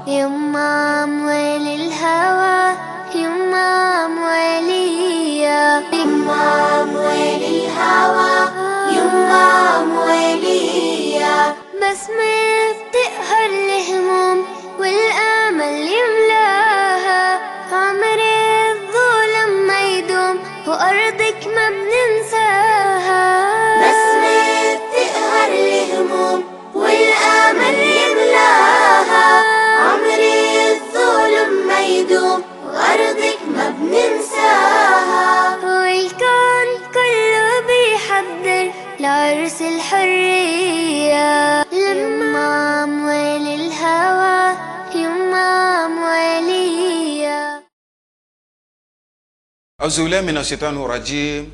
يما أموال الهوى يما أمواليا يما أموال الهوى يما أمواليا بسمة بتقهر الهموم والأمل يملاها عمر الظلم ما يدوم وأرضك ما بننساها بسمة بتقهر الهموم والأمل يملاها عمر الظلم ما يدوم وأرضك ما بننساها والكون كله بيحضر لعرس الحرية لما أموال الهوى يما أموالية. أعوذ بالله من الشيطان الرجيم،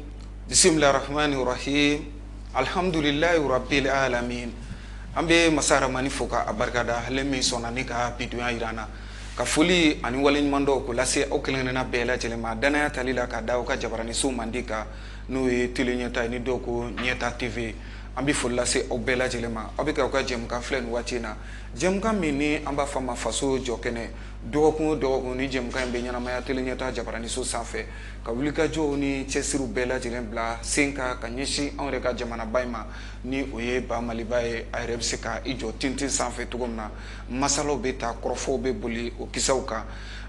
بسم الله الرحمن الرحيم، الحمد لله رب العالمين. An bɛ masa Ramani fo ka a barikada, ale min sɔnna ni ka bidonya yira an na, ka foli ani waleɲuman dɔw k'o lase aw kelen kelenna bɛɛ lajɛlen ma danaya tali la ka da aw ka jabaraniso mandi kan, n'o ye Télé Ɲɛta ye, ni dɔw ko Ɲɛta TV. An bɛ foli lase aw bɛɛ lajɛlen ma. Aw bɛ k'aw ka jɛmukan filɛ nin waati in na, jɛmukan min ni an b'a fɔ a ma Faso Jɔ Kɛnɛ. Dɔgɔkun o dɔgɔkun, ni jɛmukan in bɛ ɲɛnamaya Télé Ɲɛta jabaraniso sanfɛ, ka wulikajɔw ni cɛsiriw bɛɛ lajɛlen bila sen kan ka ɲɛsin anw yɛrɛ ka jamanaba in ma, ni o ye ba Maliba ye, a yɛrɛ bɛ se ka i jɔ tintin sanfɛ cogo min na. Masalaw bɛ ta, kɔrɔfɔw bɛ boli o kisɛw kan.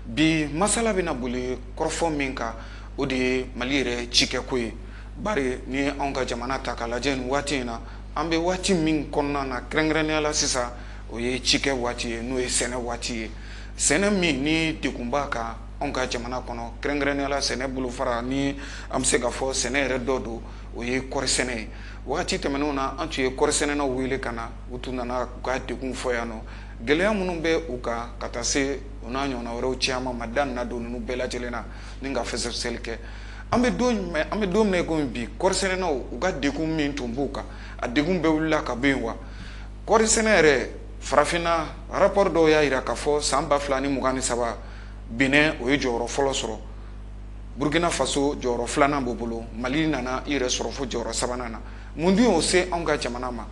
Bi masala bɛna boli kɔrɔfɔ min kan, o de ye Mali yɛrɛ cikɛko ye. Bari ni anw ka jamana ta k'a lajɛ nin waati in na, an bɛ waati min kɔnɔna na, kɛrɛnkɛrɛnnenya la sisan, o ye cikɛ waati ye, n'o ye sɛnɛ waati ye. Sɛnɛ min ni degun b'a kan anw ka jamana kɔnɔ, kɛrɛnkɛrɛnnenya la sɛnɛ bolofara, ni an bɛ se k'a fɔ sɛnɛ yɛrɛ dɔ don, o ye kɔɔri sɛnɛ ye. Wagati tɛmɛnenw na, an tun ye kɔɔri sɛnɛnaw wele ka na, u tun nana u ka degun fɔ yan nɔ, gɛlɛya minnu bɛ u kan, ka taa se o n'a ɲɔgɔnna wɛrɛw caman ma. Da nana don ninnu bɛɛ lajɛlen na ni ka fɛsɛfɛsɛli kɛ. An bɛ don min na i komi bi, kɔɔri sɛnɛnaw u ka degun min tun b'u kan, a degun bɛɛ wulila ka bɔ yen wa? Kɔɔri sɛnɛ yɛrɛ farafinna, rapport dɔw y'a jira k'a fɔ san 2023, Benin o ye jɔyɔrɔ fɔlɔ sɔrɔ, Burkina Faso jɔyɔrɔ filanan b'o bolo, Mali nana i yɛrɛ sɔrɔ fo jɔyɔrɔ sabanan na. Mun dun y'o se anw ka jamana ma?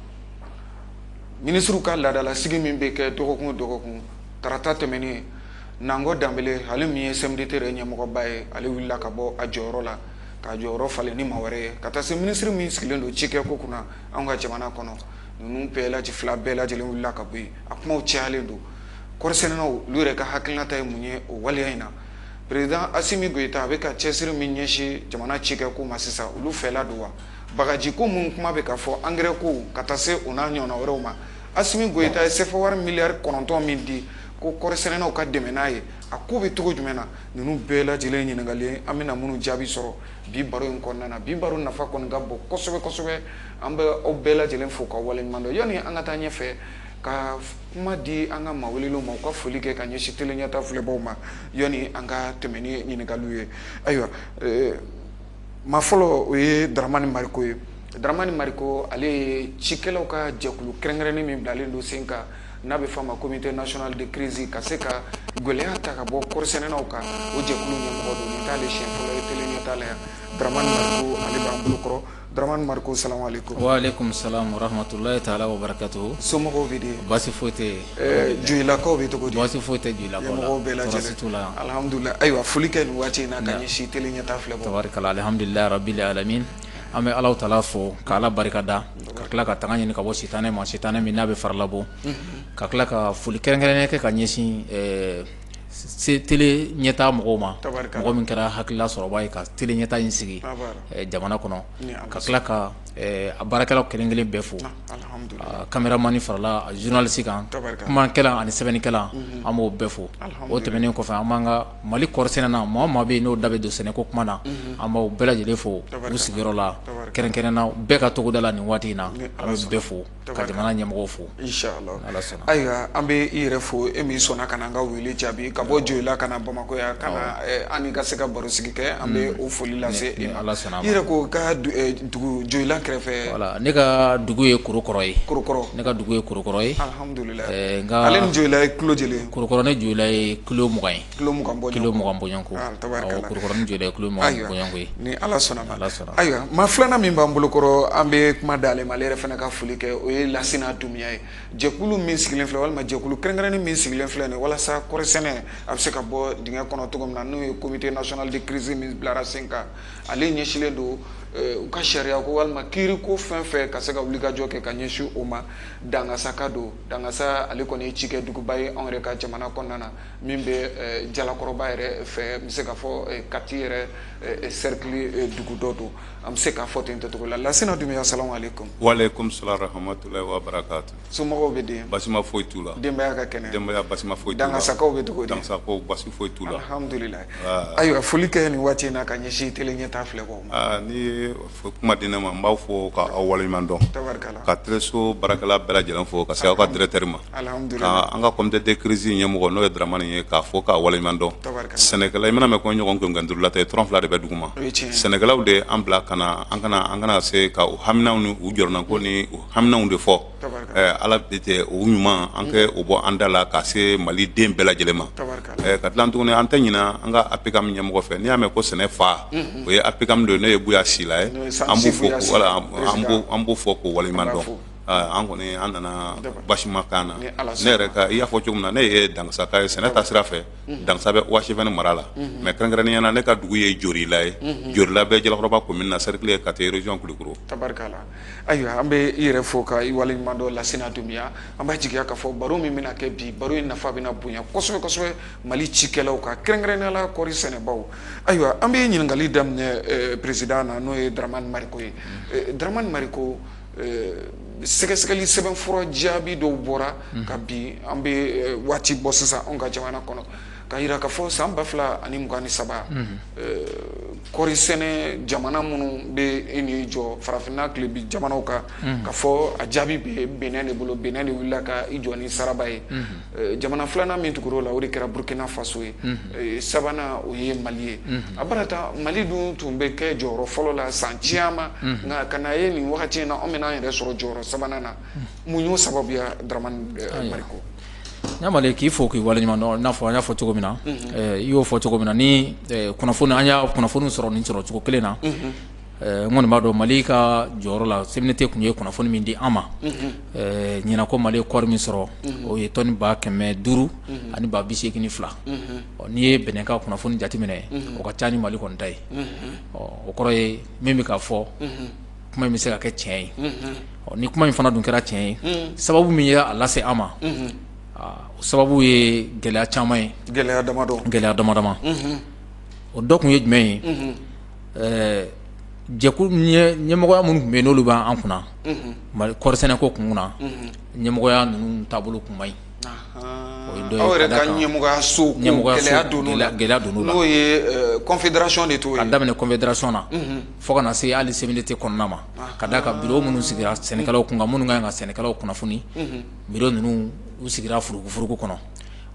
Minisiriw ka laadalasigi min bɛ kɛ dɔgɔkun o dɔgɔkun, tarata tɛmɛnen, Nangɔ Danbele, ale min ye CMDT yɛrɛ ɲɛmɔgɔba ye, ale wulila ka bɔ a jɔyɔrɔ la k'a jɔyɔrɔ falen ni maa wɛrɛ ye, ka taa se minisiri min sigilen don cikɛko kunna anw ka jamana kɔnɔ, ninnu bɛɛ lajɛ fila bɛɛ lajɛlen wulila ka bɔ yen. A kumaw cayalen don. Kɔɔrisɛnɛnaw, olu yɛrɛ ka hakilinata ye mun ye o waleya in na? Président Assimi Goïta a bɛ ka cɛsiri min ɲɛsin jamana cikɛko ma sisan, olu fɛla don wa? Bagaji ko mun kuma bɛ ka fɔ, engrais ko, ka taa se o n'a ɲɔgɔnna wɛrɛw ma, Assimi Goïta ye CFA wari miliyari 9 min di ko kɔɔrisɛnɛnaw ka dɛmɛ n'a ye, a ko bɛ cogo jumɛn na? Ninnu bɛɛ lajɛlen ɲininkali, an bɛna minnu jaabi sɔrɔ bi baro in kɔnɔna na. Bi baro nafa kɔni ka bon kosɛbɛ kosɛbɛ. An bɛ aw bɛɛ lajɛlen fo ka waleɲuman dɔn. Yanni an ka taa ɲɛfɛ ka kuma di an ka maa welelenw ma, u ka foli kɛ ka ɲɛsin Télé Ɲɛta filɛbaw ma, yanni an ka tɛmɛ ni ɲininkaliw ye. Ayiwa, maa fɔlɔ, o ye Daramani Mariko ye. Daramani Mariko, ale ye cikɛlaw ka jɛkulu kɛrɛnkɛrɛnnen min bilalen don sen kan, n'a bɛ f'a ma Comité national de crise, ka se ka gɛlɛya ta ka bɔ kɔɔrisɛnɛnaw kan, o jɛkulu ɲɛmɔgɔ don. Nin t'ale siɲɛ fɔlɔ ye Télé Ɲɛta la yan. Daramani Mariko, ale b'an bolo kɔrɔ. Dramani Mariko, salamu aleykum. Wa aleykum salam wa rahmatulahi taala wa barakatuhu. Somɔgɔw bɛ di? Baasi foyi tɛ yen. Joyilakaw bɛ cogo di? Baasi foyi tɛ Joyilakaw la. Ɲɛmɔgɔw bɛɛ Tɔɔrɔ si t'u la. lajɛlen, alhamdulilah. Ayiwa, foli kɛ nin waati in na ka ɲɛsin Télé Ɲɛta filɛbagaw. Tabarikala, alhamdulilayi rabili alamin. An bɛ Alahu taala fo ka Ala barika da, ka tila ka tanga ɲini ka bɔ sitanɛ ma, sitanɛ min n'a bɛ faralabɔ, ka tila ka foli kɛrɛnkɛrɛnnen kɛ ka ɲɛsin Télé Ɲɛta mɔgɔw ma, Tabarikala. mɔgɔ min kɛra hakilila sɔrɔba ye ka Télé Ɲɛta in sigi jamana kɔnɔ, Ni Ala ka tila ka a baarakɛlaw kelen kelen bɛɛ fo. Alhamdulilah. Caméraman farala journaliste kan, Tabarikala. kumakɛla ani sɛbɛnnikɛla, an b'o bɛɛ fo. O tɛmɛnen kɔfɛ, an b'an ka Mali kɔɔrisɛnɛna, maa o maa bɛ yen n'o da bɛ don sɛnɛko kuma na, an b'aw bɛɛ lajɛlen fo u sigiyɔrɔ la, Tabarikala. kɛrɛnkɛrɛnna bɛɛ ka togoda la nin waati in na. Ni An Ala bɛ sɔnna. bɛɛ fo ka Tabarikala. jamana ɲɛmɔgɔw fo. Inshallah. Ala sɔnna. Ayiwa, an bɛ i yɛrɛ fo, e min sɔnna ka na an ka wele jaabi ka bɔ Joyila ka na Bamakɔ yan, ka na an ni ka se ka baro sigi kɛ. An bɛ o foli lase Ni e ma. Ala sɔnna a I ma. yɛrɛ ko ka dugu Joyila kɛrɛfɛ. Voilà, ne ka dugu ye Korokɔrɔ ye. Korokɔrɔ. Ne ka dugu ye Korokɔrɔ ye. Alhamdulilayi. Nka ale ni Joyila ye kilo joli ye? Korokɔrɔ ni Joyila ye kilo 20 ye. Kilo 20 bɔ ɲɔgɔn Kilo 20 bɔ ɲɔgɔn kɔ. Ah, tabarikala. Awɔ, Korokɔrɔ ni Joyila ye kilo 20 bɔ ɲɔgɔn kɔ ye. Ni Ala sɔnna ma. Ala sɔnna. Ayiwa, maa filanan min b'an bolokɔrɔ, an bɛ kuma d'ale ma, ale yɛrɛ fana ka foli kɛ, o ye Lasina Dunbiya ye. Jɛkulu min sigilen filɛ, walima jɛkulu kɛrɛnkɛrɛnnen min sigilen filɛ nin ye walasa kɔɔri sɛnɛ a bɛ se ka bɔ dingɛ kɔnɔ cogo min na, n'o ye comité national de crise min bilara sen kan, ale ɲɛsinnen don u ka sariya ko walima kiiri ko fɛn fɛn ka se ka wulikajɔ kɛ ka ɲɛsin o ma. Dangasaka don. Dangasa ale kɔni ye cikɛ duguba ye anw yɛrɛ ka jamana kɔnɔna na, min bɛ Jalakɔrɔba yɛrɛ fɛ, n bɛ se k'a fɔ Kati yɛrɛ cercle dugu dɔ don, an bɛ se k'a fɔ ten cogo la. Lasina Dunbiya, salamu aleykum. Waaleykum salam rahmatulahi wa barakatu. Somɔgɔw bɛ di? Basima foyi t'u la. Denbaya ka kɛnɛ? Denbaya basima foyi t'u la. Dangasakaw bɛ cogo di? Dangasakaw basi foyi t'u la. Alhamdulilayi. Ayiwa, foli kɛ nin waati in na ka ɲɛsin télé ɲɛta filɛbagaw ma. N'i ye kuma di ne ma, n b'aw fo ka aw waleɲuman dɔn. Tabarikala. Ka teleso baarakɛla bɛɛ lajɛlen fo, ka se aw ka directeur ma. Alhamdulilayi. Ka an ka comité de crise ɲɛmɔgɔ, n'o ye Dramani ye, k'a fɔ k'a waleɲuman dɔn. Tabarikala. Sɛnɛkɛla, i mana mɛn ko ɲɔgɔn kunkan duuru la tɛ, tɔrɔn fila de bɛ dugu ma. O ye tiɲɛ ye. Sɛnɛkɛlaw de an bila ka na, an kana se ka u haminaw ni u jɔrɔnako ni u haminaw de fɔ. Tabarikala. Ala de tɛ o ɲuman an kɛ o bɔ an da la ka se Mali den bɛɛ lajɛlen ma. Tabarikala. Ka tila tuguni, an tɛ ɲina an ka APCAM ɲɛmɔgɔ fɛ. N'i y'a mɛn ko sɛnɛ fa, o ye APCAM de ye, n'o ye Buya Sila ye. N'o ye An b'o Buya fo, Sila, voilà, an b'o fɔ k'o waleɲuman An b'a dɔn. fo. An kɔni an nana basima kan na. Ni Ala Ne yɛrɛ ka, i y'a fɔ cogo min na, ne ye Dangasaka ye sɛnɛ ta sira fɛ. Dangasa bɛ OHFN mara la, mais kɛrɛnkɛrɛnnenya la, ne ka dugu ye Jorila ye. Jorila bɛ Jalakɔrɔba commune na, cercle ye Kati, région Kulukoro. Tabarikala. Ayiwa, an bɛ i yɛrɛ fo ka i waleɲuman dɔn, Lasina Dunbiya. An b'a jigiya k'a fɔ baro min bɛna kɛ bi, baro in nafa bɛna bonya kosɛbɛ kosɛbɛ Mali cikɛlaw kan, kɛrɛnkɛrɛnnenya la kɔɔri sɛnɛbaw. Ayiwa, an bɛ ɲininkali daminɛ président na, n'o ye Dramani Mariko ye. Dramani Mariko, sɛgɛsɛgɛli sɛbɛnfura jaabi dɔw bɔra ka bi, an bɛ waati bɔ sisan anw ka jamana kɔnɔ, ka yira k'a fɔ san 2023, kɔɔri sɛnɛ jamana minnu bɛ i ni jɔ farafinna tilebi jamanaw kan, ka fɔ a jaabi bɛ Benin de bolo. Benin de wulila ka i jɔ ni saraba ye. Jamana filanan min tugura o la, o de kɛra Burkina Faso ye. Sabanan, o ye Mali ye. A barata Mali dun tun bɛ kɛ jɔyɔrɔ fɔlɔ la san caman, nka ka na ye nin wagati in na, anw bɛna an yɛrɛ sɔrɔ jɔyɔrɔ sabanan na. Mun y'o sababuya, Dramani Mariko? Ɲamale, k'i fo k'i waleɲuman dɔn. I n'a fɔ an y'a fɔ cogo min na, i y'o fɔ cogo min na, ni kunnafoni, an y'a kunnafoni sɔrɔ nin sɔrɔ cogo kelen na. N kɔni b'a dɔn Mali ka jɔyɔrɔ la, CMDT tun ye kunnafoni min di an ma ɲinan, ko Mali ye kɔɔri min sɔrɔ, o ye tɔni 500 000 ani 82 000. N'i ye Benin ka kunnafoni jateminɛ, o ka ca ni Mali kɔni ta ye. O kɔrɔ ye min bɛ ka fɔ, kuma in bɛ se ka kɛ tiɲɛ ye. Ni kuma in fana dun kɛra tiɲɛ ye, sababu min ye a lase an ma, o sababu ye gɛlɛya caman ye. Gɛlɛya damadɔ. Gɛlɛya dama dama, o dɔ tun ye jumɛn ye? Jɛkulu ɲɛmɔgɔya minnu tun bɛ yen, n'olu b'an kunna kɔɔri sɛnɛko kun na, ɲɛmɔgɔya ninnu taabolo kun man ɲi. O ye dɔ ye. Aw yɛrɛ ka ɲɛmɔgɔyaso ko gɛlɛya donn'o la. Gɛlɛya donn'o la. N'o ye confédération de t'o ye. Ka daminɛ confédération na fo ka na se hali CMDT kɔnɔna ma, ka d'a kan bureau minnu sigira sɛnɛkɛlaw kun kan, minnu ka kan ka sɛnɛkɛlaw kunnafoni, bureau ninnu u sigira furuku furuku kɔnɔ.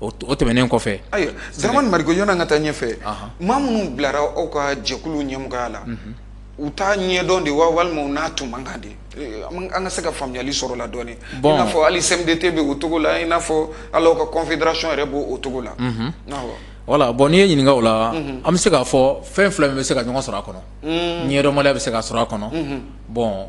O tɛmɛnen kɔfɛ, Ayiwa, Dramani Mariko, yanni an ka taa ɲɛfɛ, maa minnu bilara aw ka jɛkulu ɲɛmɔgɔya la, u t'a ɲɛdɔn de wa, walima u n'a tun man kan de? An ka se ka faamuyali sɔrɔ la dɔɔni. I n'a fɔ hali CMDT bɛ o cogo la, i n'a fɔ hali aw ka confédération yɛrɛ b'o cogo la. Awɔ. Voilà, bon, n'i ye ɲininka o la, an bɛ se k'a fɔ fɛn fila min bɛ se ka ɲɔgɔn sɔrɔ a kɔnɔ. Ɲɛdɔnbaliya bɛ se ka sɔrɔ a kɔnɔ. Bon,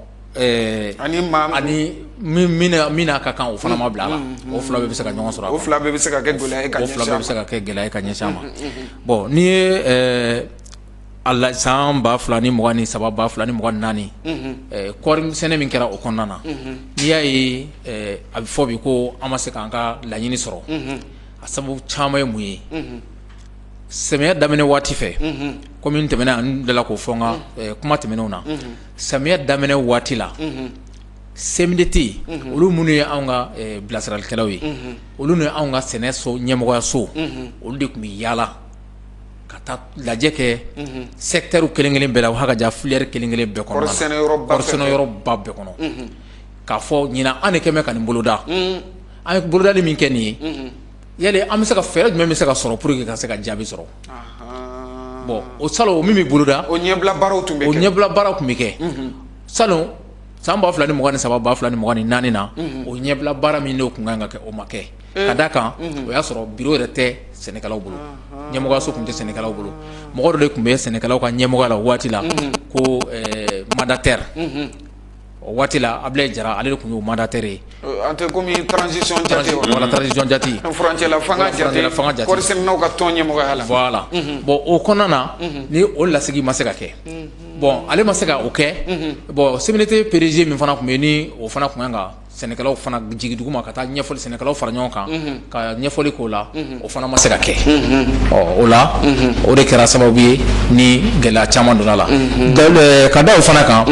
ani maa ani min n'a ka kan, o fana ma bila a la. O fila bɛɛ bɛ se ka ɲɔgɔn sɔrɔ a O kɔnɔ. fila bɛɛ bɛ se ka kɛ gɛlɛya ye ka O fila ɲɛsin bɛɛ a bɛ se ma. ka kɛ gɛlɛya ye ka ɲɛsin a ma. Bon, n'i ye a la san 2023, 2024, kɔɔri sɛnɛ min kɛra o kɔnɔna na, n'i y'a ye a bɛ fɔ bi ko an ma se k'an ka laɲini sɔrɔ, a sababu caman ye mun ye? Samiya daminɛ waati fɛ, komi n tɛmɛna n delila k'o fɔ n ka kuma tɛmɛnenw na, samiya daminɛ waati la, CMDT, olu minnu ye anw ka bilasiralikɛlaw ye, olu ni anw ka sɛnɛ so ɲɛmɔgɔyaso, olu de tun bɛ yaala ka taa lajɛ kɛ secteur kelen kelen bɛɛ la, o ka ja filière kelen kelen bɛɛ kɔnɔ. Kɔɔri sɛnɛyɔrɔba Kɔɔri sɛnɛyɔrɔba bɛɛ kɔnɔ, k'a fɔ ɲinan an de kɛn bɛ ka nin boloda. An ye bolodali min kɛ nin ye, yali an bɛ se ka fɛɛrɛ jumɛn bɛ se ka sɔrɔ pour que ka se ka jaabi sɔrɔ? Bon, o salon, o min bɛ boloda, O ɲɛbila baaraw tun bɛ o kɛ. ɲɛbila baaraw tun bɛ kɛ salon. San 2023, 2024 na, o ɲɛbila baara min n'o tun kan ka kɛ, o ma kɛ, ka da kan o y'a sɔrɔ bureau yɛrɛ tɛ sɛnɛkɛlaw bolo, ɲɛmɔgɔyaso tun tɛ sɛnɛkɛlaw bolo. Mɔgɔ dɔ de tun bɛ sɛnɛkɛlaw ka ɲɛmɔgɔya la o waati la, ko mandataire. O waati la, Ablaye Jara, ale de tun y'o mandataire ye. An tɛ komi transition jate wa? Voilà, transition jate. Furancɛla fanga jate. Fanga jate. Kɔɔri sɛnɛnaw ka tɔn ɲɛmɔgɔya la. Voilà. Bon, o kɔnɔna na, ni o lasigi ma se ka kɛ, bon, ale ma se ka o kɛ. Bon, CMDT PDG min fana tun bɛ yen, ni o fana tun kan ka sɛnɛkɛlaw fana jigin dugu ma ka taa ɲɛfɔli, sɛnɛkɛlaw fara ɲɔgɔn kan ka ɲɛfɔli k'o la, o fana ma se ka kɛ. Ɔ, o la, o de kɛra sababu ye ni gɛlɛya caman donna la. Ka da o fana kan,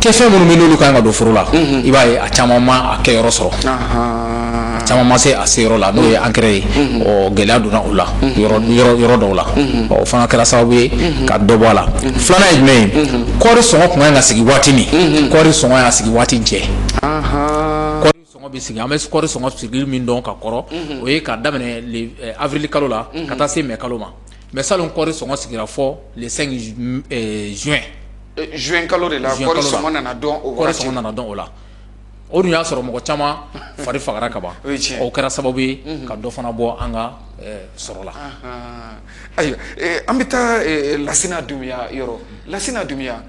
kɛfɛn minnu bɛ n'olu kan ka don foro la, i b'a ye a caman ma a kɛyɔrɔ sɔrɔ, a caman ma se a seyɔrɔ la, n'o ye engrais ye. Ɔ, gɛlɛya donna o la yɔrɔ dɔw la. Ɔ, o fana kɛra sababu ye ka dɔ bɔ a la. Filanan ye jumɛn ye? Kɔɔri sɔngɔ tun kan ka sigi waati min, kɔɔri sɔngɔ y'a sigi waati jɛ. Kɔɔri sɔngɔ bɛ sigi, an bɛ kɔɔri sɔngɔ sigili min dɔn ka kɔrɔ, o ye k'a daminɛ avril kalo la ka taa se mai kalo ma. Mais salon, kɔɔri sɔngɔ sigira fɔ le 5 juin. Juin kalo de la kɔɔri sɔngɔ nana dɔn o. Kɔɔri sɔngɔ nana dɔn o la. O dun y'a sɔrɔ mɔgɔ caman fari fagara ka ban. O kɛra sababu ye ka dɔ fana bɔ an ka sɔrɔ la. Ayiwa, an bɛ taa Lasina Dunbiya yɔrɔ. Lasina Dunbiya,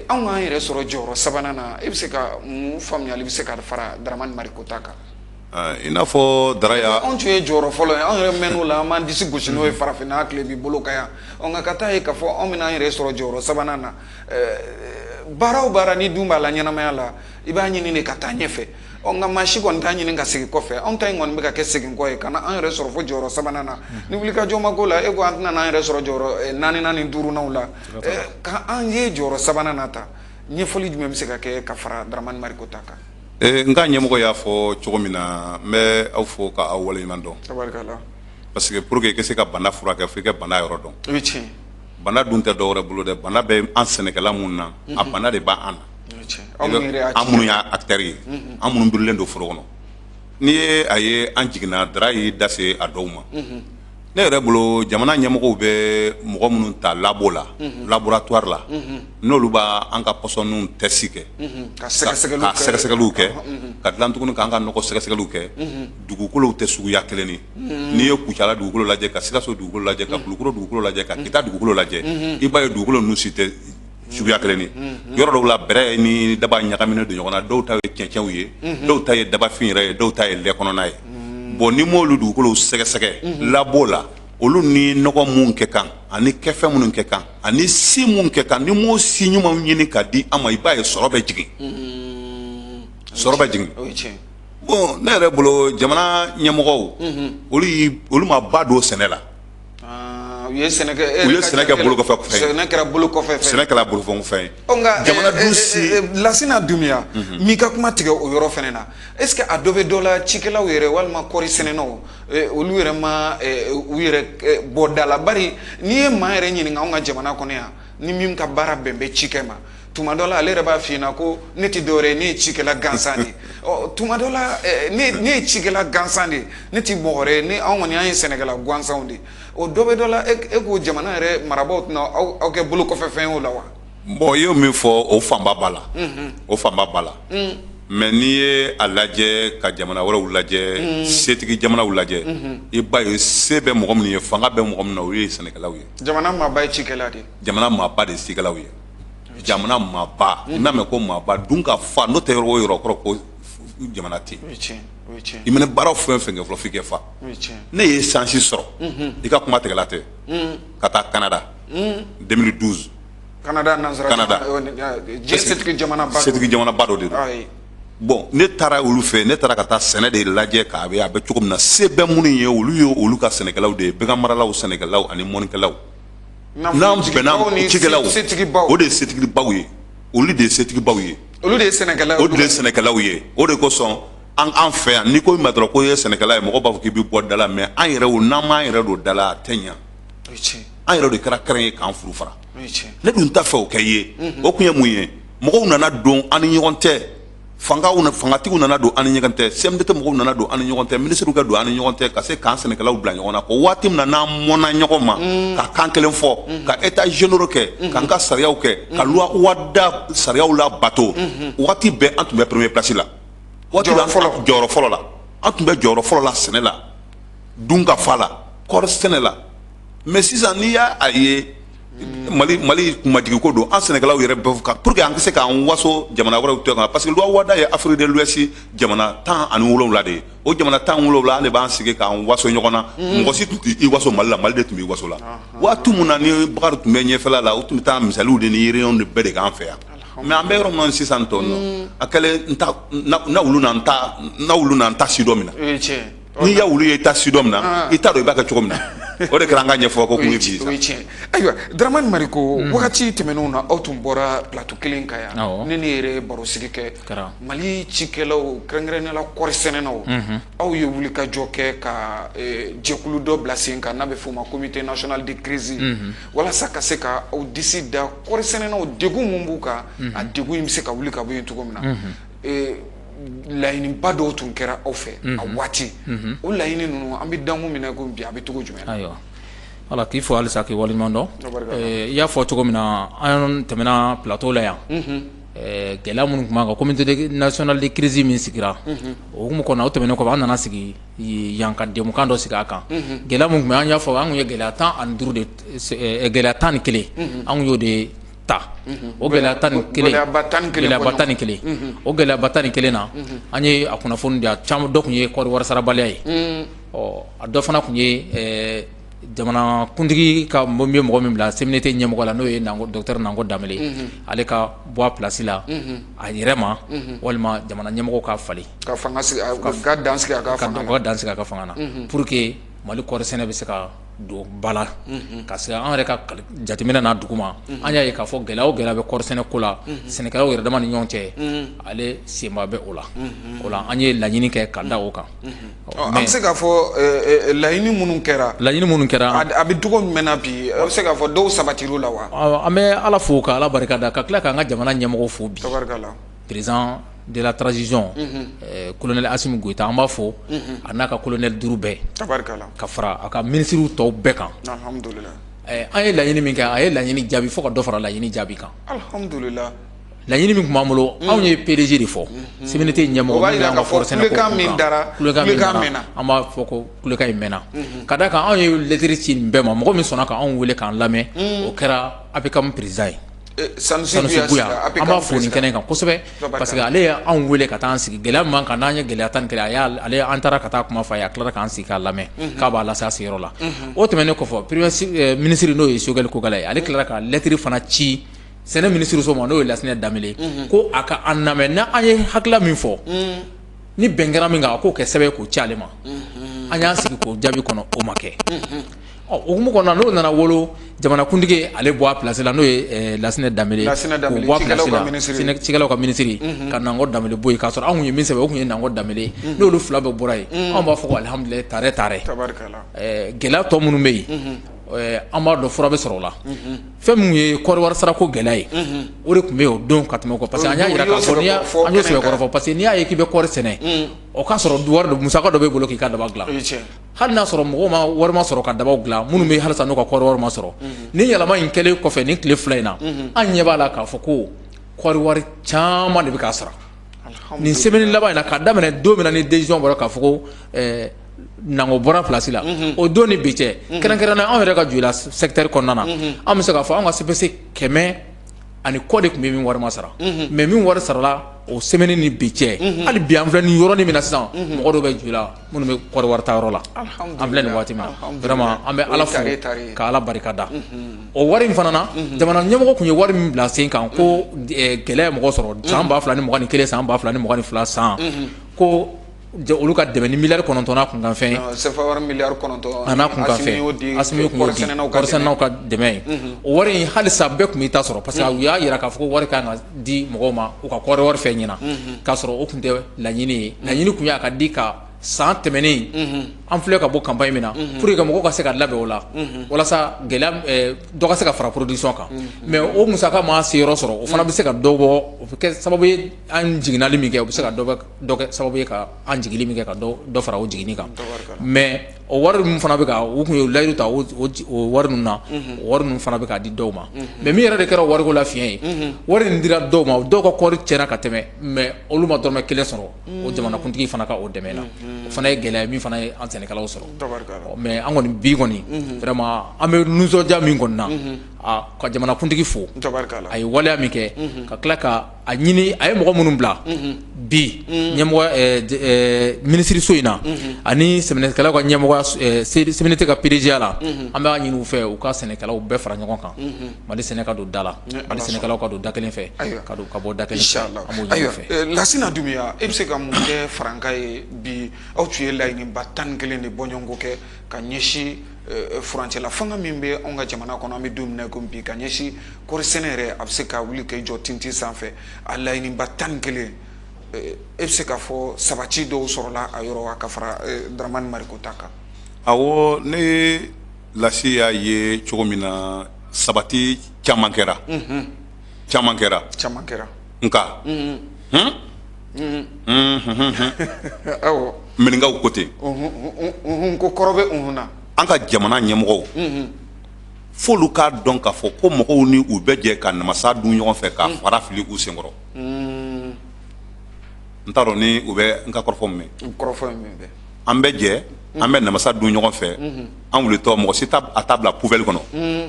anw k'an yɛrɛ sɔrɔ jɔyɔrɔ sabanan na, e bɛ se ka mun faamuyali bɛ se ka fara Daramani Mariko ta kan? I n'a fɔ Dara y'a Anw tun ye jɔyɔrɔ fɔlɔ ye, anw yɛrɛ mɛnn'o la, an b'an disi gosi n'o ye farafinna tilebin bolo kan yan. Ɔ, nka ka taa ye k'a fɔ anw bɛna an yɛrɛ sɔrɔ jɔyɔrɔ sabanan na. Baara o baara ni dun b'a la ɲɛnamaya la, i b'a ɲini de ka taa ɲɛfɛ. Ɔ, nka maa si kɔni t'a ɲini ka segin kɔfɛ. Anw ta in kɔni bɛ ka kɛ segin kɔ ye, ka na an yɛrɛ sɔrɔ fo jɔyɔrɔ sabanan na. Ni wulikajɔ ma k'o la, e ko an tɛna n'an yɛrɛ sɔrɔ jɔyɔrɔ naaninan ni duurunanw la. Ka an ye jɔyɔrɔ sabanan na ta, ɲɛfɔli jumɛn bɛ se ka kɛ ka fara Daramani Mariko ta kan? N ka ɲɛmɔgɔ y'a fɔ cogo min na, n bɛ aw fo ka aw waleɲuman dɔn, parce que pour que i ka se ka bana furakɛ, fo i ka bana yɔrɔ dɔn. Bana dun tɛ dɔwɛrɛ bolo dɛ, bana bɛ an sɛnɛkɛla mun na, a bana de b'an na, an minnu y'a acteur ye, an minnu birilen don foro kɔnɔ. N'i ye a ye an jiginna, Dara y'i da se a dɔw ma. Ne yɛrɛ bolo, jamana ɲɛmɔgɔw bɛ mɔgɔ minnu ta labo la, laboratoire la, n'olu b'a an ka pɔsɔninw test kɛ, ka sɛgɛsɛgɛliw kɛ, ka dilan tuguni k'an ka nɔgɔ sɛgɛsɛgɛliw kɛ. Dugukolow tɛ suguya kelen ye. N'i ye Kucala dugukolo lajɛ, ka Sikaso dugukolo lajɛ, ka Kulukoro dugukolo lajɛ, ka Kita dugukolo lajɛ, i b'a ye dugukolo ninnu si tɛ suguya kelen ye. Yɔrɔ dɔw la, bɛrɛ ni daba ɲagaminen don ɲɔgɔn na, dɔw ta ye cɛncɛnw ye, dɔw ta ye dabafin yɛrɛ ye, dɔw ta ye lɛ kɔnɔna ye. Bon, ni m'olu dugukolow sɛgɛsɛgɛ labo la, olu ni nɔgɔ mun kɛ kan, ani kɛfɛn minnu kɛ kan, ani si mun kɛ kan, ni m'o si ɲumanw ɲini ka di an ma, i b'a ye sɔrɔ bɛ jigin, sɔrɔ bɛ jigin. Bon, ne yɛrɛ bolo, jamana ɲɛmɔgɔw, olu ma ba don sɛnɛ la. U ye sɛnɛ kɛ U ye sɛnɛ kɛ bolo kɔfɛ fɛn. Sɛnɛ kɛra bolo kɔfɛ fɛn. Sɛnɛ kɛra bolo kɔfɛ fɛn ye. Nka jamana dun si Lasina Dunbiya, m'i ka kuma tigɛ o yɔrɔ fɛnɛ na, est ce que a dɔ bɛ dɔ la cikɛlaw yɛrɛ walima kɔɔri sɛnɛnaw, olu yɛrɛ ma u yɛrɛ bɔ da la? Bari n'i ye maa yɛrɛ ɲininka anw ka jamana kɔnɔ yan, ni min ka baara bɛn bɛ cikɛ ma, tuma dɔ la ale yɛrɛ b'a f'i ɲɛna ko ne tɛ dɔwɛrɛ ye, ne ye cikɛla gansan de ye. Ɔ, tuma dɔ la, ne ye cikɛla gansan de ye, ne tɛ mɔgɔ wɛrɛ ye, ne anw kɔni an ye sɛnɛkɛla gansanw de ye. O dɔ bɛ dɔ la, e ko jamana yɛrɛ marabaaw tɛna aw kɛ bolo kɔfɛ fɛn ye o la wa? Bon, i y'o min fɔ, o fanba b'a la, o fanba b'a la. Mais n'i ye a lajɛ ka jamana wɛrɛw lajɛ, setigi jamanaw lajɛ, i b'a ye se bɛ mɔgɔ minnu ye, fanga bɛ mɔgɔ minnu na, olu ye sɛnɛkɛlaw ye. Jamana maaba ye cikɛla de ye. Jamana maaba de ye cikɛlaw ye. Jamana maaba, n'a mɛn ko maaba dun ka fa, n'o tɛ yɔrɔ o yɔrɔ, kɔrɔ ko jamana tɛ yen. I mana baara fɛn fɛn kɛ fɔlɔ, f'i kɛ fa. Ne ye chance sɔrɔ, i ka kuma tigɛla tɛ, ka taa Canada 2012. Canada, nansara. Canada. Diɲɛ setigi jamanaba. Setigi jamanaba dɔ de don. Bon, ne taara olu fɛ, ne taara ka taa sɛnɛ de lajɛ k'a bɛ a bɛ cogo min na. Se bɛ minnu ye, olu ye olu ka sɛnɛkɛlaw de ye, bagan maralaw, sɛnɛkɛlaw ani mɔnikɛlaw. N'an bɛnna cikɛlaw, setigibaw, o de ye setigibaw ye, olu de ye setigibaw ye. Olu de ye sɛnɛkɛlaw. O de ye sɛnɛkɛlaw ye. O de kosɔn an fɛ yan, n'i ko i ma dɔrɔn ko i ye sɛnɛkɛla ye, mɔgɔ b'a fɔ k'i bɛ bɔ da la. Mais an yɛrɛ o, n'an m'an yɛrɛ don da la, a tɛ ɲɛ. An yɛrɛ de kɛra kɛrɛn ye k'an furu fara. Ne dun t'a fɛ o kɛ ye. O kun ye mun ye? Mɔgɔw nana don an ni ɲɔgɔn cɛ. Fangatigiw nana don an ni ɲɔgɔn cɛ, CMDT mɔgɔw nana don an ni ɲɔgɔn cɛ, minisiriw ka don an ni ɲɔgɔn cɛ, ka se k'an sɛnɛkɛlaw bila ɲɔgɔn na ko waati min na n'an mɔnna ɲɔgɔn ma, ka kan kelen fɔ, ka état généraux kɛ, k'an ka sariyaw kɛ, ka loi Wada sariyaw labato, waati bɛɛ an tun bɛ premier place la. Waati jɔyɔrɔ fɔlɔ la, an tun bɛ jɔyɔrɔ fɔlɔ la sɛnɛ la, dunkafa la, kɔɔri sɛnɛ la. Mais sisan, n'i y'a ye Mali kunmajigin ko don, an sɛnɛkɛlaw yɛrɛ bɛɛ ka pour que an ka se k'an waso jamana wɛrɛw tɛ kan, parce que loi Wada ye Afrique de l'Ouest jamana 17 de ye. O jamana 17, an de b'an sigi k'an waso ɲɔgɔn na. Mɔgɔ si tun tɛ i waso Mali la, Mali de tun b'i waso la. Waati min na ni Bakari tun bɛ ɲɛfɛla la, u tun bɛ taa misaliw de ni réunion de bɛɛ de k'an fɛ yan. Mais an bɛ yɔrɔ min na sisan tɔ, a kɛlen na wulu na n ta si dɔ min na, n'i ya wulu ye i ta si dɔ min na, i t'a dɔn i b'a kɛ cogo min na. O de kɛra an ka ɲɛfɔ ko kun ye bi. O ye tiɲɛ. Ayiwa, Dramane Mariko, wagati tɛmɛnenw na, aw tun bɔra plateau kelen kan yan, ne ni yɛrɛ ye barosigi kɛ. Mali cikɛlaw, kɛrɛnkɛrɛnnenya la kɔɔri sɛnɛnaw, aw ye wulikajɔ kɛ ka jɛkulu dɔ bila sen kan n'a bɛ f'o ma Comité national de crise, walasa ka se ka aw disi da kɔɔri sɛnɛnaw degun mun b'u kan, a degun in bɛ se ka wuli ka bɔ yen cogo min na. Laɲiniba dɔw tun kɛra aw fɛ a waati. O laɲini ninnu, an bɛ dankun min na ko bi, a bɛ cogo jumɛn? Ayiwa, ala k'i fɔ halisa, k'i waleɲuman dɔn. I y'a fɔ cogo min na, an tɛmɛna plateau la yan, gɛlɛya minnu tun b'an kan, Comité national de crise min sigira, o hukumu kɔnɔ, o tɛmɛnen kɔfɛ, an nana sigi yan ka jɛmukan dɔ sigi a kan. Gɛlɛya min tun bɛ, an y'a fɔ, an tun ye gɛlɛya 15 de, gɛlɛya 11, an tun y'o de ta. O gɛlɛya 11, gɛlɛyaba 11, o gɛlɛyaba 11 na, an ye a kunnafoni di a caman. Dɔ tun ye kɔɔri wari sarabaliya ye. Ɔ, a dɔ fana tun ye jamana kuntigi ka bɛ mɔgɔ min bila CMDT ɲɛmɔgɔ la, n'o ye docteur Nango Danbele, ale ka bɔ a place la a yɛrɛ ma, walima jamana ɲɛmɔgɔ ka falen, ka dan sigi a ka fanga na, pour que Mali kɔɔri sɛnɛ bɛ se ka don ba la. Ka se an yɛrɛ ka jateminɛ n'a dugu ma, an y'a ye k'a fɔ gɛlɛya o gɛlɛya bɛ kɔɔri sɛnɛ ko la, sɛnɛkɛlaw yɛrɛ dama ni ɲɔgɔn cɛ, ale senba bɛ o la. O la, an ye laɲini kɛ ka da o kan. An bɛ se k'a fɔ laɲini minnu kɛra, laɲini minnu kɛra, a bɛ cogo jumɛn na bi? A bɛ se k'a fɔ dɔw sabatir'u la wa? An bɛ Ala fo ka Ala barika da, ka tila k'an ka jamana ɲɛmɔgɔw fo bi. Président de la transition, colonel Assimi Goïta, an b'a fo, a n'a ka colonel duuru bɛɛ, ka fara a ka minisiriw tɔw bɛɛ kan. An ye laɲini min kɛ, a ye laɲini jaabi, fo ka dɔ fara laɲini jaabi kan. Laɲini min tun b'an bolo, anw ye PDG de fɔ, CMDT ɲɛmɔgɔ min b'an ka kɔɔri sɛnɛ ko kulekan min dara, kulekan min mɛnna, an b'a fɔ ko kulekan in mɛnna, ka d'a kan anw ye lettre ci nin bɛɛ ma. Mɔgɔ min sɔnna ka anw wele k'an lamɛn, o kɛra APCAM président ye. Sanusi, Buya, an b'a fo nin kɛnɛ kan kosɛbɛ, parce que ale ye anw wele ka taa an sigi. Gɛlɛya min b'an kan, n'an ye gɛlɛya 11, a y'a ale, an taara ka taa kuma fɔ a ye, a tilara k'an sigi k'a lamɛn, k'a b'a lase a sigiyɔrɔ la. O tɛmɛnen kɔfɛ, premier ministre, n'o ye Choguel Kokala ye, ale tilara ka lettre fana ci sɛnɛ minisiriso ma, n'o ye Lasinɛ Danbele, ko a ka an lamɛn, n'an ye hakilila min fɔ, ni bɛn kɛra min kan, a k'o kɛ sɛbɛn k'o ci ale ma. An y'an sigi k'o jaabi kɔnɔ, o ma kɛ. Ɔ, o hukumu kɔnɔna, n'o nana wolo, jamanakuntigi ale bɔ a place la, n'o ye Lasinɛ Danbele, k'o bɔ a place la, cikɛlaw ka minisiri, ka Nango Danbele bɔ yen, k'a sɔrɔ anw kun ye min sɛbɛn, o kun ye Nango Danbele. N'olu fila bɛɛ bɔra yen, anw b'a fɔ ko alihamudulilayi, tare tare. Gɛlɛya tɔ minnu bɛ yen, an b'a dɔn fura bɛ sɔrɔ o la. Fɛn min ye kɔɔri wari sarako gɛlɛya ye, o de tun bɛ yen o don ka tɛmɛ o kan, parce que an y'a jira k'a fɔ, an y'o sɛbɛkɔrɔ fɔ, parce que n'i y'a ye k'i bɛ kɔɔri sɛnɛ, o k'a sɔrɔ wari musaka dɔ b'e bolo k'i ka daba dilan. Hali n'a sɔrɔ mɔgɔw ma wari ma sɔrɔ ka dabaw dilan, minnu bɛ halisa n'u ka kɔɔri wari ma sɔrɔ, ni yɛlɛma in kɛlen kɔfɛ nin tile 2 in na, an ɲɛ b'a la k'a fɔ ko kɔɔri wari caman de bɛ k'a sara nin semaine laban in na, ka daminɛ don min na ni décision bɔra k'a fɔ ko Nango bɔra place la, o don ni bi cɛ, kɛrɛnkɛrɛnnenya anw yɛrɛ ka Joyila secteur kɔnɔna na, an bɛ se k'a fɔ anw ka CPC 100 ani kɔ de tun bɛ min wari ma sara. Mais min wari sarala o semaine ni bi cɛ, hali bi an filɛ nin yɔrɔnin min na sisan, mɔgɔ dɔw bɛ Joyila minnu bɛ kɔɔri wari ta yɔrɔ la. An filɛ nin waati min na, vraiment, an bɛ Ala fo ka Ala barika da. O wari in fana na, jamana ɲɛmɔgɔ tun ye wari min bila sen kan ko gɛlɛya ye mɔgɔ sɔrɔ san 2021, san 2022 san, ko olu ka dɛmɛ ni miliyari 9 n'a kunkanfɛn, CFA miliyari 9, a n'a kunkanfɛn, Asimi tun y'o di kɔɔrisɛnɛnaw ka dɛmɛ ye. O wari in, halisa bɛɛ tun b'i ta sɔrɔ, parce que u y'a jira k'a fɔ ko wari kan ka di mɔgɔw ma u ka kɔɔri wari fɛ ɲɛna, k'a sɔrɔ o tun tɛ laɲini ye. Laɲini tun ye a ka di ka San tɛmɛnen, an filɛ ka bɔ campagne min na, pour que mɔgɔw ka se ka labɛn o la, walasa gɛlɛya dɔ ka se ka fara production kan. Mais o musaka ma se yɔrɔ sɔrɔ, o fana bɛ se ka dɔ bɔ, o bɛ kɛ sababu ye an jiginnali min kɛ, o bɛ se ka dɔ kɛ sababu ye ka an jigili min kɛ, ka dɔ fara o jiginni kan. Mais o wari ninnu fana bɛ ka, u tun ye layidu ta o wari ninnu na, o wari ninnu fana bɛ k'a di dɔw ma. Mais min yɛrɛ de kɛra wariko la fiɲɛ ye, wari nin dira dɔw ma, dɔw ka kɔɔri tiɲɛna ka tɛmɛ, mais olu ma dɔrɔmɛ kelen sɔrɔ o jamanakuntigi fana ka o dɛmɛ na. O fana ye gɛlɛya min fana ye an sɛnɛkɛlaw sɔrɔ. Mais an kɔni bi kɔni, vraiment, an bɛ nisɔndiya min kɔni na, ka jamanakuntigi fo a ye waleya min kɛ, ka tila ka a ɲini a ye mɔgɔ minnu bila bi ɲɛmɔgɔ minisiriso in na ani sɛnɛkɛlaw ka ɲɛmɔgɔ CMDT ka PDG la, an b'a ɲini u fɛ u ka sɛnɛkɛlaw bɛɛ fara ɲɔgɔn kan, Mali sɛnɛ ka don da la, Mali sɛnɛkɛlaw ka don da kelen fɛ, ka don ka bɔ da kelen fɛ. An b'o ɲini u fɛ. Lasina Dunbiya, e bɛ se ka mun kɛ farankan ye bi? Aw tun ye laɲiniba 11 de bɔɲɔgɔnko kɛ ka ɲɛsin furancɛla fanga min bɛ anw ka jamana kɔnɔ, an bɛ don min na i komi bi, ka ɲɛsin kɔɔri sɛnɛ yɛrɛ, a bɛ se ka wuli k'i jɔ tintin sanfɛ. A laɲiniba 11, e bɛ se k'a fɔ sabati dɔw sɔrɔla a yɔrɔ wa, ka fara Daramani Mariko ta kan? Awɔ, ne Lasi y'a ye cogo min na, sabati caman kɛra, caman kɛra, caman kɛra. Nka maninkaw ko ten ko kɔrɔ bɛ na. An ka jamana ɲɛmɔgɔw, f'olu k'a dɔn k'a fɔ ko mɔgɔw ni u bɛ jɛ ka namasa dun ɲɔgɔn fɛ ka fara fili u senkɔrɔ. N t'a dɔn ni u bɛ n ka kɔrɔfɔ mɛn. An bɛ jɛ, an bɛ namasa dun ɲɔgɔn fɛ, an wulitɔ, mɔgɔ si a t'a bila poubelle kɔnɔ,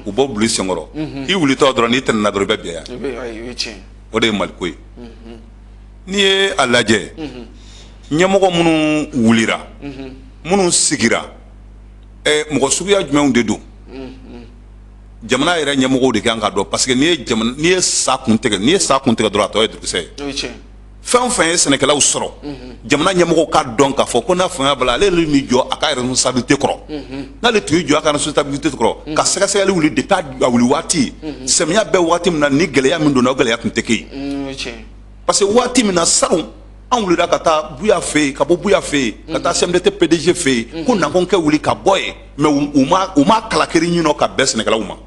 u b'o bila i senkɔrɔ. I wulitɔ dɔrɔn, n'i tɛnɛna dɔrɔn, i bɛ bin yan. O de ye Maliko ye. N'i ye a lajɛ, ɲɛmɔgɔ minnu wulira, minnu sigira, mɔgɔ suguya jumɛnw de don? Jamana yɛrɛ ɲɛmɔgɔw de kan ka dɔn, parce que n'i ye sa kun tigɛ, n'i ye sa kun tigɛ dɔrɔn, a tɔ ye jurukisɛ ye. Fɛn o fɛn ye sɛnɛkɛlaw sɔrɔ, jamana ɲɛmɔgɔw k'a dɔn k'a fɔ ko n'a fanga b'a la, ale yɛrɛ m'i jɔ a ka responsabilité kɔrɔ. N'ale tun y'i jɔ a ka responsabilité kɔrɔ ka sɛgɛsɛgɛli wuli depuis a wuli waati, samiya bɛ waati min na, ni gɛlɛya min donna, o gɛlɛya tun tɛ kɛ yen. Parce que waati min na salon, an wulila ka taa Buya fɛ yen, ka bɔ Buya fɛ yen ka taa CMDT PDG fɛ yen, ko nakɔ kɛ wuli ka bɔ yen, mais u ma kalakiri ɲini ka bɛn sɛnɛkɛlaw ma.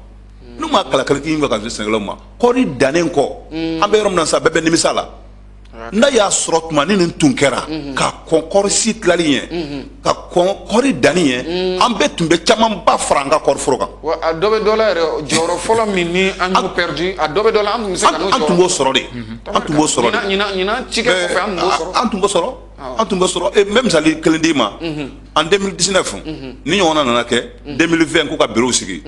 N'u ma kalakiri ɲini ka bɛn sɛnɛkɛlaw ma, kɔɔri dannen kɔ, an bɛ yɔrɔ min na sisan, bɛɛ bɛ nimisa la. N'a y'a sɔrɔ tuma ni nin tun kɛra ka kɔn kɔɔri si tilali ɲɛ, ka kɔn kɔɔri danni ɲɛ, an bɛɛ tun bɛ camanba fara an ka kɔɔri foro kan. Wa a dɔ bɛ dɔ la yɛrɛ, jɔyɔrɔ fɔlɔ min ni an y'o perdu, a dɔ bɛ dɔ la, an tun bɛ se ka n'o An tun b'o sɔrɔ de, an tun b'o sɔrɔ de. Ɲinan cikɛ kɔfɛ, an tun b'o sɔrɔ. An tun b'o sɔrɔ, an tun b'o sɔrɔ. N bɛ misali kelen d'i ma. En 2019, ni ɲɔgɔnna nana kɛ 2020, ko ka bureau sigi,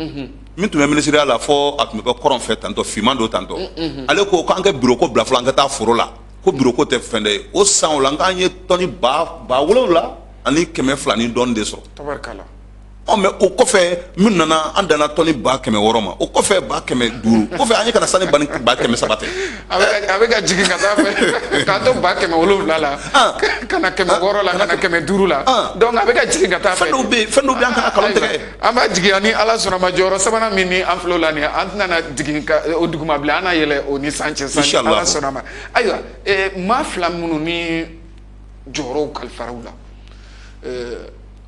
min tun bɛ minisiriya la, fɔ a tun bɛ kɛ kɔrɔn fɛ tantɔ, finman don tantɔ, ale ko k'an kɛ bureau ko bila fɔlɔ, an ka taa foro la, ko bureau ko tɛ fɛn dɛ ye. O san o la, k'an ye tɔni 7200 ni dɔɔni de sɔrɔ. Ɔ, mais o kɔfɛ min nana, an danna tɔni 600 ma. O kɔfɛ 500,000 kɔfɛ, an ye kana sani 300,000 tɛ. A bɛ ka jigin ka taa fɛ, k'a to 700,000 la, ka na 600 la, ka na 500 la. Donc a bɛ ka jigin ka taa fɛ. Fɛn dɔw bɛ yen, fɛn dɔw bɛ yen, an kana kalon tigɛ. An b'a jigin ni Ala sɔnna ma, jɔyɔrɔ sabanan min ni an filɛ o la nin ye, an tɛna na jigin ka o duguma bilen, an na yɛlɛ o ni san cɛ sisan, ni Ala sɔnna ma. Ayiwa, maa fila minnu ni jɔyɔrɔw kalifara u la,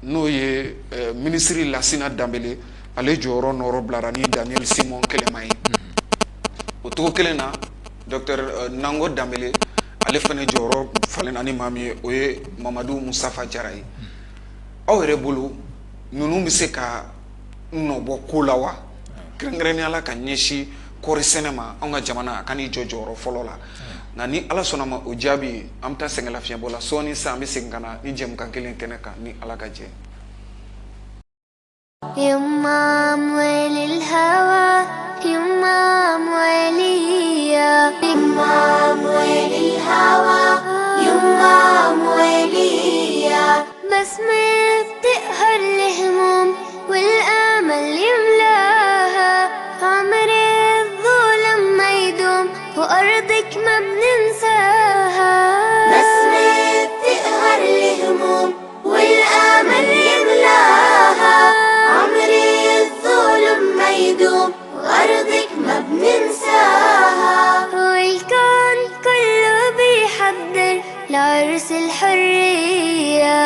n'o ye minisiri Lasina Danbele, ale jɔyɔrɔ nɔrɔ bilara ni Daniel Simon Kɛlɛma ye. O cogo kelen na, docteur Nango Danbele, ale fana jɔyɔrɔ falenna ni maa min ye, o ye Mamadu Musafa Jara ye. Aw yɛrɛ bolo, ninnu bɛ se ka nɔbɔ ko la wa, kɛrɛnkɛrɛnnenya la ka ɲɛsin kɔɔri sɛnɛ ma, anw ka jamana a ka n'i jɔ jɔyɔrɔ fɔlɔ la? Nka ni Ala sɔnna ma, o jaabi, an bɛ taa sɛgɛn lafiɲɛbɔ la sɔɔni sisan, an bɛ segin ka na ni jɛmukan kelen kɛnɛ kan, ni Ala ka jɛ. يما أموال الهوى، يما أمواليا، يما أموال الهوى، يما أمواليا، بسمة بتقهر الهموم والآمل يملاها، عمر الظلم ما يدوم وأرضك ما بننساها، بسمة بتقهر الهموم والآمل يملاها، عمر الظلم ما يدوم وأرضك ما بننساها، والكون كله بيحضر لعرس الحرية.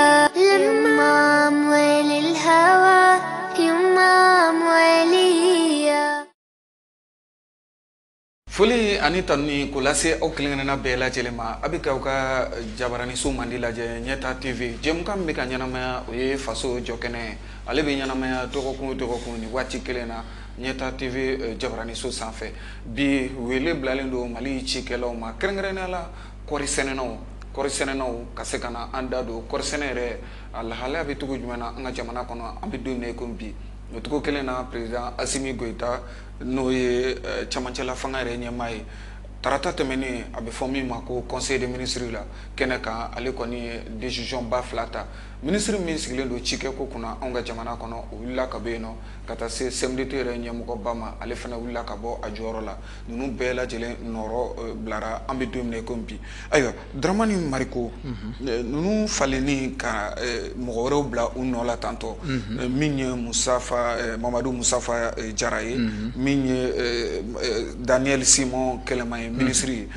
Foli ani tanuni k'o lase aw kelen-kelenna bɛɛ lajɛlen ma. A bɛ k'aw ka jabaraniso mandi lajɛ, Ɲɛta TV. Jɛmukan min bɛ ka ɲɛnamaya, o ye Faso Jɔkɛnɛ ye. Ale bɛ ɲɛnamaya dɔgɔkun o dɔgɔkun ni waati kelen na, Ɲɛta TV jabaraniso sanfɛ. Bi, wele bilalen don Mali cikɛlaw ma, kɛrɛnkɛrɛnnenya la kɔɔri sɛnɛnaw. Kɔɔri sɛnɛnaw ka se ka na an da don kɔɔri sɛnɛ yɛrɛ, a lahalaya bɛ cogo jumɛn na an ka jamana kɔnɔ, an bɛ don min na i komi bi. O cogo kelen na, président Assimi Goïta, n'o ye camancɛla fanga yɛrɛ ɲɛmaa ye, tarata tɛmɛnen, a bɛ fɔ min ma ko conseil des ministres la kɛnɛ kan, ale kɔni ye décision ba fila ta. Minisiri min sigilen don cikɛko kunna anw ka jamana kɔnɔ, o wulila ka bɔ yen nɔ ka taa se CMDT yɛrɛ ɲɛmɔgɔba ma. Ale fana wulila ka bɔ a jɔyɔrɔ la. Ninnu bɛɛ lajɛlen nɔrɔ bilara an bɛ don min na i komi bi. Ayiwa, Dramani Mariko, ninnu falenni ka mɔgɔ wɛrɛw bila u nɔ la tantɔ, min ye Musafa Mamadu Musafa Jara ye, min ye Daniel Simon Kɛlɛma ye, minisiri ye,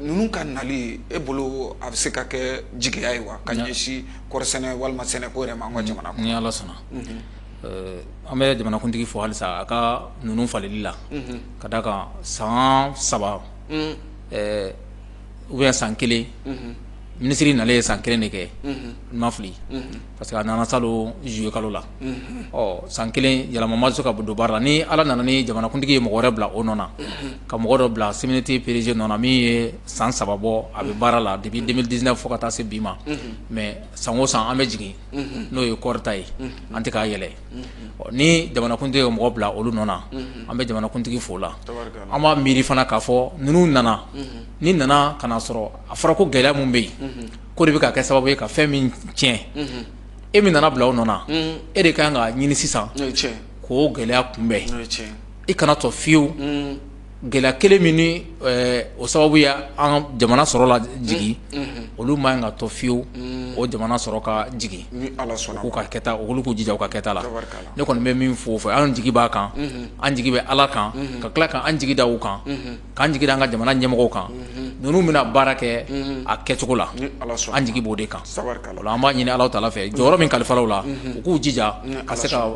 ninnu ka nali, e bolo, a bɛ se ka kɛ jigiya ye wa ka ɲɛsin kɔɔri sɛnɛ walima sɛnɛko yɛrɛ ma an ka jamana kɔnɔ? Ni Ala sɔnna, an bɛ jamanakuntigi fo halisa a ka ninnu faleli la, ka da kan san 3 ou bien san 1, minisiri nalen ye san 1 de kɛ, n ma fili, parce que a nana salon juillet kalo la. Ɔ, san 1 yɛlɛma ma se ka don baara la. Ni Ala nana ni jamanakuntigi ye mɔgɔ wɛrɛ bila o nɔ na, ka mɔgɔ dɔ bila CMDT PDG nɔ na, min ye san 3 bɔ a bɛ baara la depuis 2019 fo ka taa se bi ma, mais san o san an bɛ jigin, n'o ye kɔɔri ta ye, an tɛ k'a yɛlɛ. Ni jamanakuntigi ye mɔgɔ bila olu nɔ na, an bɛ jamanakuntigi fo la. An b'a miiri fana k'a fɔ ninnu nana, ni nana ka na sɔrɔ a fɔra ko gɛlɛya min bɛ yen, ko de bɛ ka kɛ sababu ye ka fɛn min tiɲɛ, e min nana bila o nɔ na, e de ka kan ka ɲini sisan k'o gɛlɛya kunbɛn. I kana tɔ fiyewu gɛlɛya kelen min ni o sababu ye an jamana sɔrɔ la jigin, olu ma ka tɔ fiyewu o jamana sɔrɔ ka jigin. K'u ka kɛta, olu k'u jija u ka kɛta la. Ne kɔni bɛ min fɔ fɔ, an jigi b'a kan, an jigi bɛ Ala kan, ka tila ka an jigi da u kan, k'an jigi da an ka jamana ɲɛmɔgɔw kan. Ninnu bɛna baara kɛ a kɛcogo la, an jigi b'o de kan. O an b'a ɲini Ala ta fɛ, jɔyɔrɔ min kalifa u la, u k'u jija ka se ka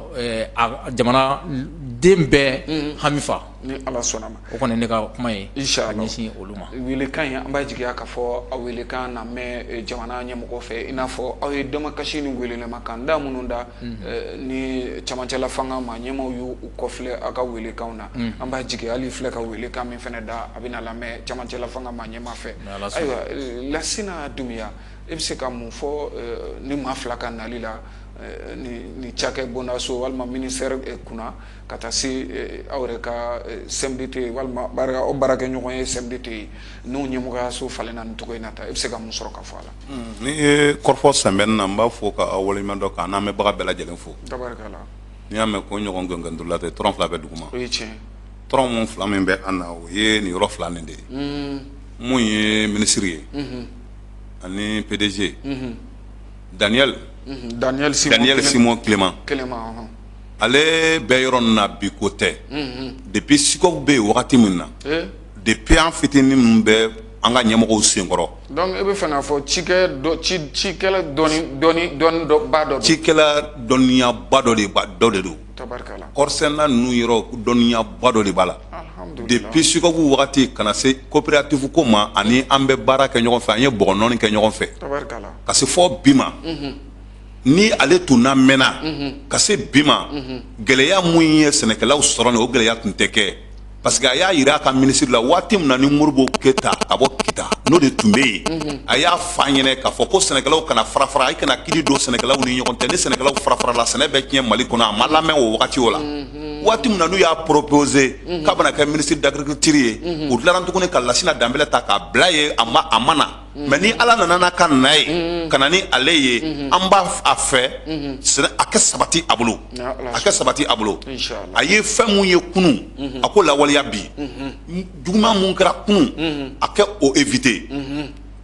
jamana den bɛɛ hami fa. Ni Ala sɔnna ma. O kɔni ne ka kuma ye ka ɲɛsin olu ma. Welekan ye, an b'a jigiya k'a fɔ aw welekan na mɛn jamana ɲɛmɔgɔ fɛ, i n'a fɔ aw ye damakasi ni welemakan da minnu da ni camancɛla fanga ma ɲɛmaw y'u kɔfilɛ aw ka welekanw na. An b'a jigi hali filɛ ka welekan min fana da, a bɛna lamɛn camancɛla fanga ma ɲɛma fɛ. Ayiwa, Lasina Dunbiya, e bɛ se ka mun fɔ ni maa fila ka nali la ni cakɛ bondaso walima ministère kunna, ka taa se aw yɛrɛ ka CMDT walima aw baarakɛ ɲɔgɔn ye CMDT ye, n'o ɲɛmɔgɔyaso falenna nin cogo in na ta, e bɛ se ka mun sɔrɔ ka fɔ a la? Ni ye kɔrɔfɔ sɛnbɛnni na, n b'a fɔ ka aw waleɲuman dɔn, k'a n'an bɛbaga bɛɛ lajɛlen fo. Tabarikala. N'i y'a mɛn ko ɲɔgɔn gɛngɛndula tɛ, tɔrɔn fila bɛ dugu ma. O ye tiɲɛ. Tɔrɔn mun fila min bɛ an na, o ye nin yɔrɔ fila nin de ye. Mun ye minisiri ye ani PDG Daniel Daniel Simon. Daniel Simon Clément. Clément. Ale bɛ yɔrɔ min na bi, ko tɛ, depuis SICOP bɛ yen wagati min na, depuis an fitinin min bɛ an ka ɲɛmɔgɔw senkɔrɔ. Donc e bɛ fɛ k'a fɔ cikɛ dɔ ci cikɛla dɔnni dɔnni dɔnni dɔ ba dɔ don. Cikɛla dɔnniyaba dɔ de ba dɔ de don. Tabarikala. Kɔɔrisɛnɛna ninnu yɔrɔ, dɔnniyaba dɔ de b'a la. Alhamdulillah. Depuis SICOP wagati ka na se coopérative ko ma, ani an bɛ baara kɛ ɲɔgɔn fɛ, an ye bɔgɔ nɔɔni kɛ ɲɔgɔn fɛ. Tabarikala. Ka se fɔ bi ma, ni ale tun na mɛnna ka se bi ma, gɛlɛya mun ye sɛnɛkɛlaw sɔrɔ nin, o gɛlɛya tun tɛ kɛ, parce que a y'a yira a ka minisiri la waati min na ni Modibo Keyita ka bɔ Kita, n'o de tun bɛ yen, a y'a fa ɲɛnɛ k'a fɔ ko sɛnɛkɛlaw kana fara fara, i kana kiri don sɛnɛkɛlaw ni ɲɔgɔn cɛ. Ni sɛnɛkɛlaw fara farala, sɛnɛ bɛ tiɲɛ Mali kɔnɔ. A ma lamɛn o wagati o la. Waati min na n'u y'a proposé k'a bɛna kɛ ministre d'agriculture ye, u tilara tuguni ka Lasina Danbɛlɛ ta k'a bila ye. A ma na, mais ni Ala nana n'a ka na ye ka na ni ale ye, an b'a a fɛ a kɛ sabati a bolo, a kɛ sabati a bolo. A ye fɛn mun ye kunun, a ko lawaleya bi. Juguman mun kɛra kunun, a kɛ o éviter.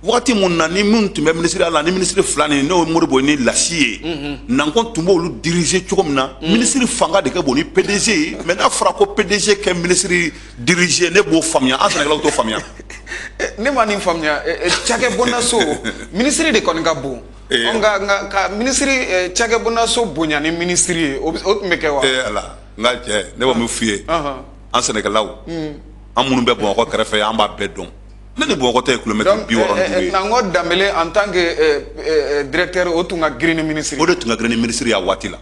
Wagati mun na ni minnu tun bɛ minisiriya la, ni minisiri fila nin, n'o ye Modibo ni Lasi ye, Nankɔn tun b'olu diriger cogo min na, minisiri fanga de ka bon ni PDG ye. Mais n'a fɔra ko PDG kɛ minisiri diriger, ne b'o faamuya, an sɛnɛkɛlaw t'o faamuya. Ne ma nin faamuya. Cakɛ bondaso, minisiri de kɔni ka bon. Nka nka ka minisiri cakɛ bondaso bonya ni minisiri ye, o tun bɛ kɛ wa? Ee Ala, n ka cɛ, ne bɛ mun f'i ye? An sɛnɛkɛlaw, An minnu bɛ Bamakɔ kɛrɛfɛ, an b'a bɛɛ dɔn. Ne ni Bamakɔ tɛ ye kilomètre 65 ye. Nangɔ Danbele, en tant que directeur, o tun ka girin ni ministre O de tun ka girin ni ministre ye a waati la.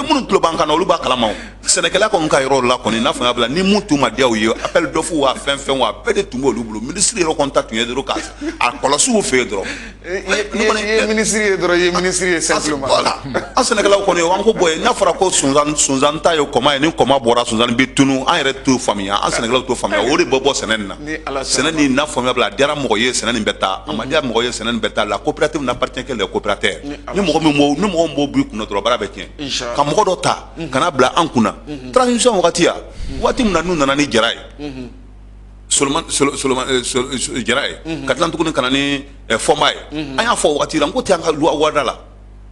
Minnu tulo b'an kan na, olu b'a kalama. O sɛnɛkɛla kɔni ka yɔrɔ la kɔni, n'a fɔ bila ni mun tun ma diya u ye, appel d'offre wa, fɛn fɛn wa, bɛɛ de tun b'olu bolo. Ministre yɛrɛ kɔni ta tun ye dɔrɔn k'a kɔlɔsi u fɛ yen dɔrɔn. I ye ministre ye dɔrɔn, i ye ministre ye simplement. Voilà, an sɛnɛkɛlaw kɔni, an ko bɔ n'a fɔra ko sonsan, sonsan ta ye kɔma ye, ni kɔma bɔra, sonsan bɛ tunu. An yɛrɛ t'o faamuya, an sɛnɛkɛlaw t'o faamuya. O de bɛ bɔ sɛnɛ nin na. Sɛnɛ nin n'a faamuya bila, a diyara mɔgɔ ye, sɛnɛ nin bɛ taa, a ma diya mɔgɔ ye, sɛnɛ nin bɛ taa. La coopérative n'appartient que les coopérateurs. Ni mɔgɔ min b'o b'i kunna dɔrɔn, baara bɛ tiɲɛ. Ka mɔgɔ dɔ ta ka n'a bila an kunna transition wagati ya, waati min na n'u nana ni Jara ye, Solomani Jara ye, ka tila tuguni ka na ni Fɔnba ye, an y'a fɔ waati la n ko tɛ an ka loi OHADA la,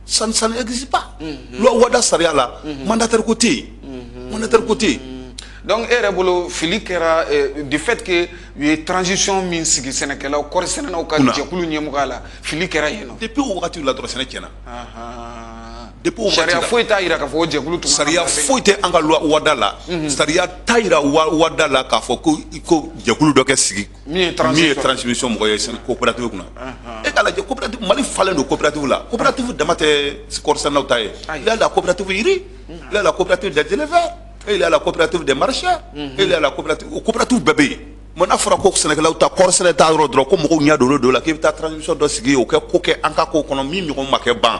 ça n'existe pas. Loi OHADA sariya la, mandataire ko tɛ yen, mandataire ko tɛ yen. Donc e yɛrɛ bolo, fili kɛra du fait que u ye transition min sigi sɛnɛkɛlaw, kɔɔri sɛnɛnaw ka jɛkulu ɲɛmɔgɔya la, fili kɛra yen nɔ. Depuis o wagati la dɔrɔn, sɛnɛ tiɲɛna. Depuis o wagati la, sariya foyi t'a jira k'a fɔ o jɛkulu tun Sariya foyi tɛ an ka loi OHADA la, sariya t'a jira OHADA la k'a fɔ ko jɛkulu dɔ kɛ sigi min ye min ye transition mɔgɔ ye coopérative kunna. E k'a lajɛ, coopérative, Mali falen don coopérative la. Coopérative dama tɛ kɔɔri sɛnɛnaw ta ye. Il y a la coopérative riz, il y a la coopérative des éleveurs, et il y a la coopérative des maraîchers, et il y a la coopérative, o coopérative bɛɛ bɛ yen. Mais n'a fɔra ko sɛnɛkɛlaw ta, kɔɔri sɛnɛ ta yɔrɔ dɔrɔn, ko mɔgɔw ɲɛ donn'o don la, k'i bɛ taa transition dɔ sigi, o kɛ ko kɛ an ka ko kɔnɔ min ɲɔgɔn ma kɛ ban.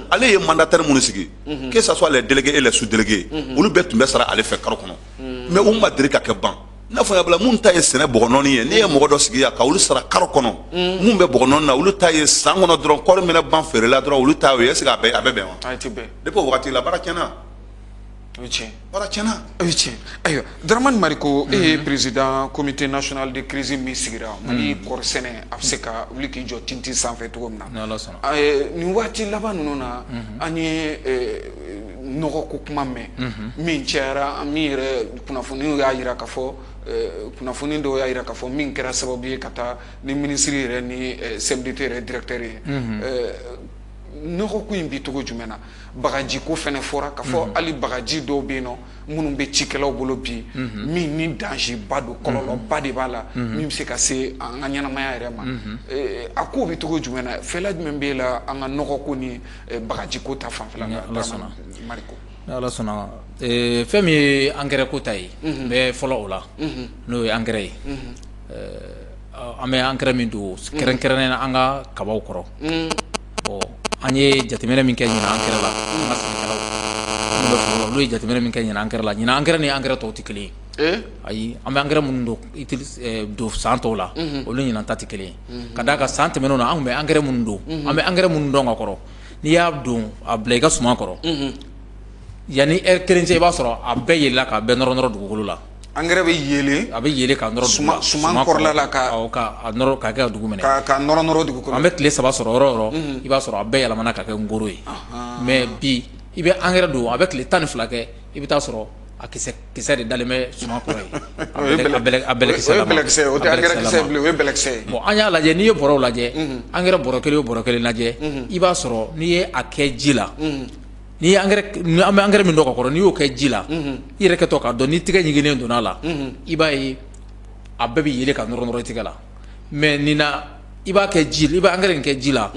Ale ye mandataire minnu sigi, que ça soit les délégués et les sous-délégués, olu bɛɛ tun bɛ sara ale fɛ kalo kɔnɔ, mais u ma deli ka kɛ ban. N'a fɔ bila mun ta ye sɛnɛ bɔgɔnɔni ye, n'i ye mɔgɔ dɔ sigi yan ka olu sara kalo kɔnɔ, mun bɛ bɔgɔnɔni na, olu ta ye san kɔnɔ dɔrɔn, kɔɔri minɛ ban feerela dɔrɔn, olu ta ye, est ce que a bɛ bɛn wa? A tɛ bɛn. Depuis o wagati la, baara tiɲɛna. O ye tiɲɛ. Baara tiɲɛna. O ye tiɲɛ. Ayiwa, Dramane Mariko, e ye président comité national de crise min sigira Mali kɔɔri sɛnɛ, a bɛ se ka wuli k'i jɔ tintin sanfɛ cogo min na. Ni Ala sɔnna. Nin waati laban ninnu na, an ye nɔgɔ ko kuma mɛn min cayara, min yɛrɛ kunnafoniw y'a jira ka fɔ, kunnafoni dɔw y'a jira k'a fɔ min kɛra sababu ye ka taa ni minisiri yɛrɛ ni CMDT yɛrɛ directeur ye. Nɔgɔ ko in bi cogo jumɛn na? Bagaji ko fɛnɛ fɔra ka fɔ, hali bagaji dɔw bɛ yen nɔ minnu bɛ cikɛlaw bolo bi, min ni danger ba don, kɔlɔlɔba de b'a la min bɛ se ka se an ka ɲɛnamaya yɛrɛ ma. A ko bɛ cogo jumɛn na? Fɛla jumɛn b'e la an ka nɔgɔ ko ni bagaji ko ta fanfɛla la? Ala sɔnna. Mariko. Ni Ala sɔnna, fɛn min ye engrais ko ta ye, n bɛ fɔlɔ o la, n'o ye engrais ye. An bɛ engrais min don kɛrɛnkɛrɛnnen na an ka kabaw kɔrɔ, bon, an ye jateminɛ min kɛ ɲinan engrais la, an ka sɛnɛkɛlaw minnu bɛ foro la, olu ye jateminɛ min kɛ ɲinan engrais la, ɲinan engrais ni engrais tɔw tɛ kelen ye. Ayi, an bɛ engrais minnu don don san tɔw la, olu ɲinan ta tɛ kelen ye, ka d'a kan san tɛmɛnenw na, an tun bɛ engrais minnu don, an bɛ engrais minnu dɔn ka kɔrɔ, n'i y'a don a bila i ka suman kɔrɔ, yanni heure kelen cɛ, i b'a sɔrɔ a bɛɛ yeelela k'a bɛɛ nɔrɔ nɔrɔ dugukolo la. Engrais bɛ yeelen. A bɛ yeelen ka nɔrɔ suman kɔrɔla la ka awɔ, ka a nɔrɔ ka kɛ ka dugu minɛ. Ka nɔrɔ nɔrɔ dugukolo. An bɛ tile 3 sɔrɔ yɔrɔ o yɔrɔ, i b'a sɔrɔ a bɛɛ yɛlɛmana ka kɛ ngoro ye. Mais bi, i bɛ engrais don, a bɛ tile 12 kɛ, i bɛ taa sɔrɔ a kisɛ kisɛ de dalen bɛ suman kɔrɔ yen, a bɛlɛkisɛ. O ye bɛlɛkisɛ, o tɛ engrais kisɛ bilen, o ye bɛlɛkisɛ ye. Bon, an y'a lajɛ, n'i ye bɔrɔw lajɛ, engrais bɔrɔ kelen o bɔrɔ kelen lajɛ, i b'a sɔrɔ n'i ye a kɛ ji la, n'i ye engrais, an bɛ engrais min dɔn ka kɔrɔ, n'i y'o kɛ ji la, i yɛrɛ kɛtɔ k'a dɔn, ni tigɛ ɲiginnen donna a la, i b'a ye a bɛɛ bɛ yeelen ka nɔrɔ nɔrɔ i tigɛ la. Mais nin na, i b'a kɛ ji, i bɛ engrais nin kɛ ji la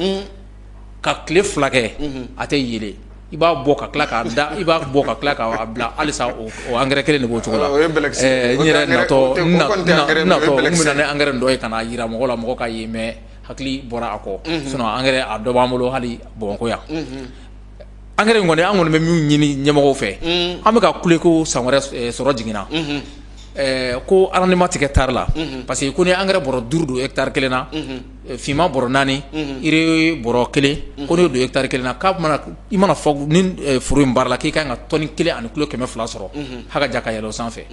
ka tile 2 kɛ, a tɛ yeelen. I b'a bɔ ka tila k'a da, i b'a bɔ ka tila k'a bila, halisa o engrais kelen de b'o cogo la. O ye bɛlɛkisɛ. N yɛrɛ natɔ, n natɔ, n bɛna ni engrais dɔ ye ka n'a jira mɔgɔw la, mɔgɔ k'a ye, mais hakili bɔra a kɔ. Sinon engrais a dɔ b'an bolo hali Bamakɔ yan. Engrais in kɔni, an kɔni bɛ min ɲini ɲɛmɔgɔw fɛ, an bɛ ka kule ko san wɛrɛ sɔrɔ jiginna, ko rendement tigɛ tari la, parce que ko ni engrais bɔrɔ 5 don hectare kelen na, finman bɔrɔ 4, urée bɔrɔ 1, ko n'o don hectare kelen na, k'a mana i mana fɔ ni foro in baara la, k'i kan ka tɔni 1 ani kilo 200 sɔrɔ, haka ja ka yɛlɛ o sanfɛ.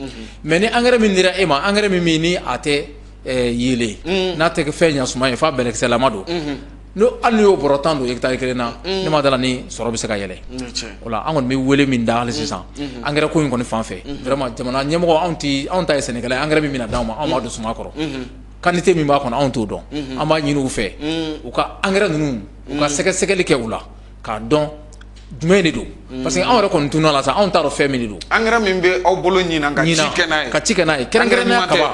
Mais ni engrais min dira e ma, engrais min ni a tɛ yeelen, n'a tɛ fɛn ɲɛ suma ye, f'a bɛlɛkisɛlama don, n'o hali n'i y'o bɔrɔ 10 don hectare kelen na, ne ma dala ni sɔrɔ bɛ se ka yɛlɛ o la. An kɔni bɛ wele min da hali sisan engrais ko in kɔni fan fɛ, vraiment, jamana ɲɛmɔgɔ, anw ti, anw ta ye sɛnɛkɛla ye, engrais min bɛna d'anw ma, anw b'a don suman kɔrɔ, quantité min b'a kɔnɔ, anw t'o dɔn. An b'a ɲini u fɛ, u ka engrais ninnu, u ka sɛgɛsɛgɛli kɛ u la k'a dɔn. Jumɛn de don? Parce que anw yɛrɛ kɔni tununa la sa, anw t'a dɔn fɛn min de don. Engrais min bɛ aw bolo ɲinan ka ci kɛ n'a ye. Ka ci kɛ n'a ye, kɛrɛnkɛrɛnnenya kaba.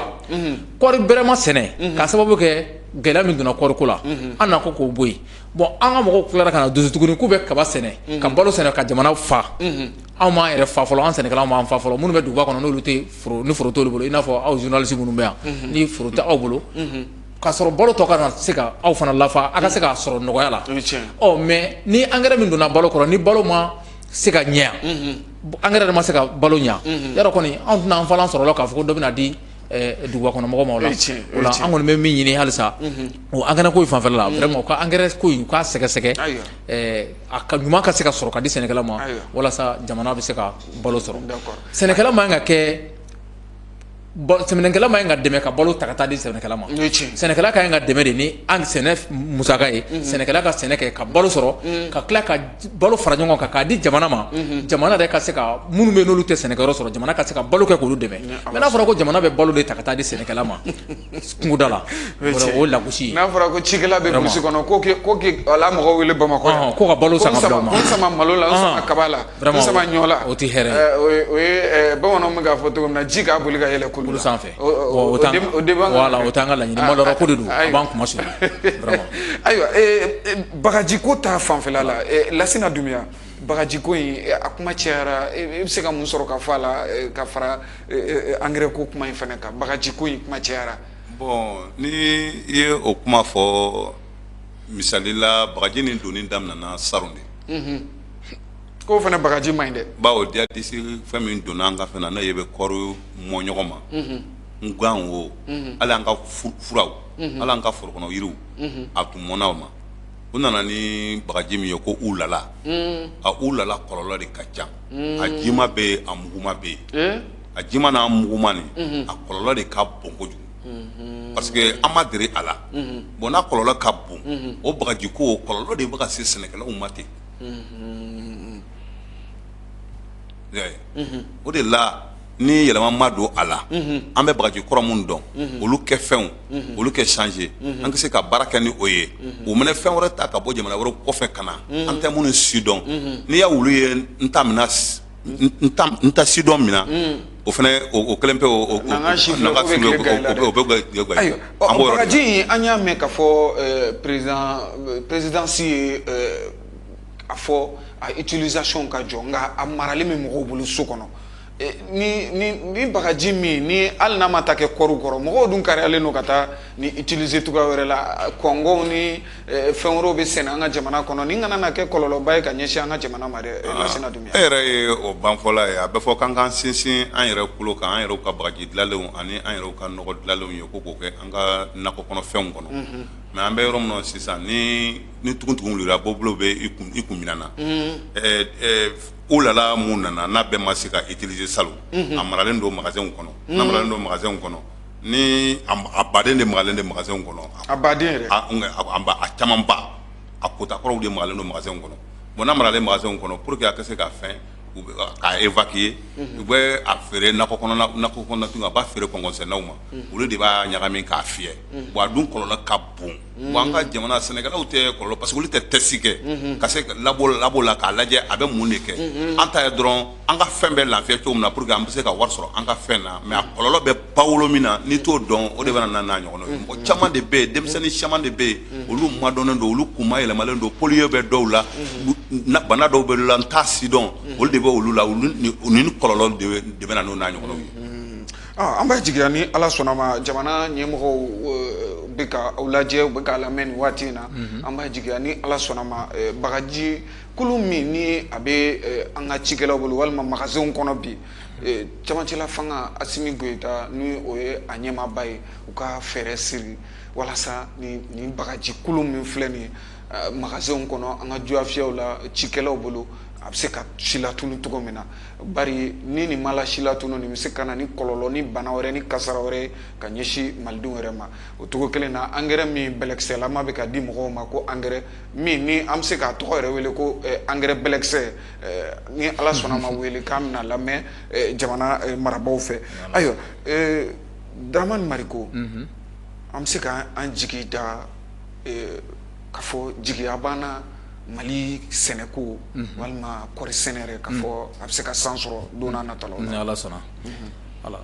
Kɔɔri bɛrɛ ma sɛnɛ k'a sababu kɛ gɛlɛya min donna kɔɔriko la. An na ko k'o bɔ yen. Bon, an ka mɔgɔw tilara ka na dusu tuguni k'u bɛ kaba sɛnɛ ka balo sɛnɛ ka jamana fa. Anw m'an yɛrɛ fa fɔlɔ, an sɛnɛkɛlaw m'an fa fɔlɔ. Minnu bɛ duguba kɔnɔ, n'olu tɛ foro, ni foro t'olu bolo, i n'a fɔ aw journaliste minnu bɛ yan, ni foro tɛ aw bolo, k'a sɔrɔ balo tɔ kana se ka aw fana lafa, a ka se k'a sɔrɔ nɔgɔya la. Ɔ, mais ni engrais min donna balo kɔrɔ, ni balo ma se ka ɲɛ, engrais yɛrɛ ma se ka balo ɲɛ, yarɔ kɔni anw tɛna an falan sɔrɔ la k'a fɔ ko dɔ bɛna di duguba kɔnɔ mɔgɔw ma. O la, o la, an kɔni bɛ min ɲini halisa, o engrais ko in fanfɛla la, vraiment, u ka engrais ko in, u k'a sɛgɛsɛgɛ, a ka ɲuman ka se ka sɔrɔ ka di sɛnɛkɛla ma, walasa jamana bɛ se ka balo sɔrɔ. Sɛnɛkɛla man kan ka kɛ, sɛnɛkɛla man kan ka dɛmɛ ka balo ta ka taa di sɛnɛkɛla ma. Sɛnɛkɛla ka kan ka dɛmɛ de ni an sɛnɛ musaka ye. Sɛnɛkɛla ka sɛnɛ kɛ ka balo sɔrɔ, ka tila ka balo fara ɲɔgɔn kan k'a di jamana ma, jamana yɛrɛ ka se ka minnu bɛ n'olu tɛ sɛnɛkɛyɔrɔ sɔrɔ, jamana ka se ka balo kɛ k'olu dɛmɛ. Mais n'a fɔra ko jamana bɛ balo de ta ka taa di sɛnɛkɛla ma kungoda la, o ye lagosi ye. N'a fɔra ko cikɛla bɛ burusi kɔnɔ, ko k'i la mɔgɔw wele Bamakɔ yan, ko ka balo san ka bila u ma, ko n sama malo la, n sama kaba la, n sama ɲɔ la, o tɛ hɛrɛ ye. O ye bamananw bɛ k'a fɔ cogo min na, ji k'a boli ka yɛlɛ kulu sanfɛ. O voilà, o t'an ka laɲini. Maliyɔrɔ ko de don, a b'an kuma sɔrɔ vraiment. Ayiwa, bagaji ko ta fanfɛla la, Lasina Dunbiya, bagaji ko in, a kuma cayara. I bɛ se ka mun sɔrɔ ka fɔ a la ka fara engrais ko kuma in fana kan? Bagaji ko in kuma cayara. Bon, ni i ye o kuma fɔ, misali la, bagaji nin donni daminɛna salon de. K'o fana bagaji man ɲi dɛ. Bawo diyadisi fɛn min donna an ka fɛn na, n'o ye bɛ kɔɔri mɔ ɲɔgɔn ma, ngan wo, hali an ka furaw, hali an ka forokɔnɔ yiriw, a tun mɔnna o ma. U nana ni bagaji min ye ko ulala, a ulala kɔlɔlɔ de ka ca. A jima bɛ yen, a muguma bɛ yen. A jima n'a muguma nin, a kɔlɔlɔ de ka bon kojugu, parce que an ma deli a la. Bon, n'a kɔlɔlɔ ka bon, o bagaji ko kɔlɔlɔ de bɛ ka se sɛnɛkɛlaw ma ten. O de la, ni yɛlɛma ma don a la, an bɛ bagaji kɔrɔ minnu dɔn, olu kɛ fɛnw, olu kɛ changer, an ka se ka baara kɛ ni o ye. U mana fɛn wɛrɛ ta ka bɔ jamana wɛrɛ kɔfɛ ka na, an tɛ minnu si dɔn, n'i y'a wulu ye, n ta minɛ, n ta si dɔn min na, o fana o kelen pe o bɛ. Bagaji in, an y'a mɛn k'a fɔ président, présidence ye a fɔ a utilisation ka jɔ, nka a marali min mɔgɔw bolo so kɔnɔ, ni bagaji min ni hali n'a ma ta kɛ kɔɔriw kɔrɔ, mɔgɔw dun kariyalen don ka taa ni utiliser cogoya wɛrɛ la, kɔngɔw ni fɛn wɛrɛw bɛ sɛnɛ an ka jamana kɔnɔ, nin kana na kɛ kɔlɔlɔba ye ka ɲɛsin an ka jamana ma dɛ, Lasina Dunbiya. E yɛrɛ ye o banfɔla ye. A bɛ fɔ k'an k'an sinsin an yɛrɛ kolo kan, an yɛrɛw ka bagaji dilanlenw ani an yɛrɛw ka nɔgɔ dilanlenw ye, ko k'o kɛ an ka nakɔ kɔnɔfɛnw kɔnɔ. Mais an bɛ yɔrɔ min na sisan, ni tugun wulila, bɔbolo bɛ i kun minɛ na. Ulala mun nana, n'a bɛɛ ma se ka utiliser salon, a maralen don magasinw kɔnɔ. N'a maralen don magasinw kɔnɔ, ni a baden de maralen de magasinw kɔnɔ. A baden yɛrɛ. A camanba, a quota kɔrɔw de maralen don magasinw kɔnɔ. Bon, n'a maralen magasinw kɔnɔ, pour que a ka se ka fɛn k'a évacuer, u bɛ a feere nakɔ kɔnɔna, nakɔ kɔnɔna tun a b'a feere kɔngɔsɛnɛnaw ma, olu de b'a ɲagami k'a fiyɛ. Bon, a dun kɔlɔlɔ ka bon. Bon, an ka jamana sɛnɛkɛlaw tɛ kɔlɔlɔ, parce que olu tɛ test kɛ ka se labo la k'a lajɛ a bɛ mun de kɛ. An ta ye dɔrɔn an ka fɛn bɛɛ lafiya cogo min na pour que an bɛ se ka wari sɔrɔ an ka fɛn na. Mais a kɔlɔlɔ bɛ bawolo min na, n'i t'o dɔn, o de bɛ na n'a ɲɔgɔnna ye. Mɔgɔ caman de bɛ yen, denmisɛnnin caman de bɛ yen, olu madɔnnen don, olu kun mayɛlɛmalen don, polio bɛ dɔw la, bana dɔw bɛ la, n t'a si dɔn, olu de bɛ olu la. Olu ni kɔlɔlɔ de bɛ na n'o n'a ɲɔgɔnnaw ye. An b'a jigiya ni Ala sɔnna ma, jamana ɲɛmɔgɔw bɛ ka aw lajɛ, u bɛ k'a lamɛn nin waati in na. An b'a jigiya ni Ala sɔnna ma, bagaji kulu min ni a bɛ an ka cikɛlaw bolo walima magasinw kɔnɔ bi, cɛmancɛla fanga, Asimi Goyita ni o ye a ɲɛmaaba ye, u ka fɛɛrɛ siri walasa ni bagaji kulu min filɛ nin ye magasinw kɔnɔ, an ka juwafiyaw la, cikɛlaw bolo, a bɛ se ka silatunu cogo min na. Bari ni nin ma la silatunu, nin bɛ se ka na ni kɔlɔlɔ ni bana wɛrɛ ni kasara wɛrɛ ye ka ɲɛsin malidenw yɛrɛ ma. O cogo kelen na, angɛrɛ min bɛlɛkisɛlama bɛ ka di mɔgɔw ma, ko angɛrɛ min ni an bɛ se k'a tɔgɔ yɛrɛ wele ko angɛrɛ bɛlɛkisɛ, ni Ala sɔnna ma, wele k'an bɛna lamɛn jamana marabaaw fɛ. Ayiwa, Dramane Mariko, an bɛ se k'an jigi da ka fɔ jigiya banna. Mali sɛnɛko walima kɔɔri sɛnɛ yɛrɛ k'a fɔ a bɛ se ka san sɔrɔ don n'a nataw la? Ni Ala sɔnna. Voilà,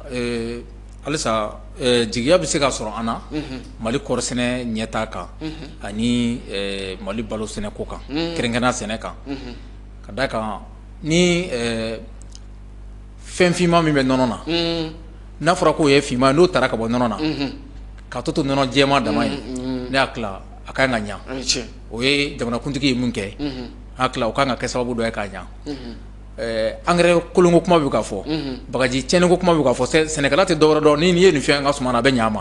halisa jigiya bɛ se ka sɔrɔ an na Mali kɔɔri sɛnɛ ɲɛtaa kan ani Mali balo sɛnɛko kan, kɛrɛnkɛrɛnnenya sɛnɛ kan, ka d'a kan ni fɛn finman min bɛ nɔnɔ na, n'a fɔra k'o ye finman ye, n'o taara ka bɔ nɔnɔ na ka to nɔnɔ jɛman dama ye, ne hakili la a ka kan ka ɲa. O ye jamanakuntigi ye mun kɛ, hakili la o kan ka kɛ sababu dɔ ye k'a ɲa. Engrais kolonko kuma bɛ ka fɔ, bagaji tiɲɛniko kuma bɛ ka fɔ, sɛnɛkɛla tɛ dɔwɛrɛ dɔn ni n'i ye nin fɛn ka suma na, a bɛ ɲa a ma.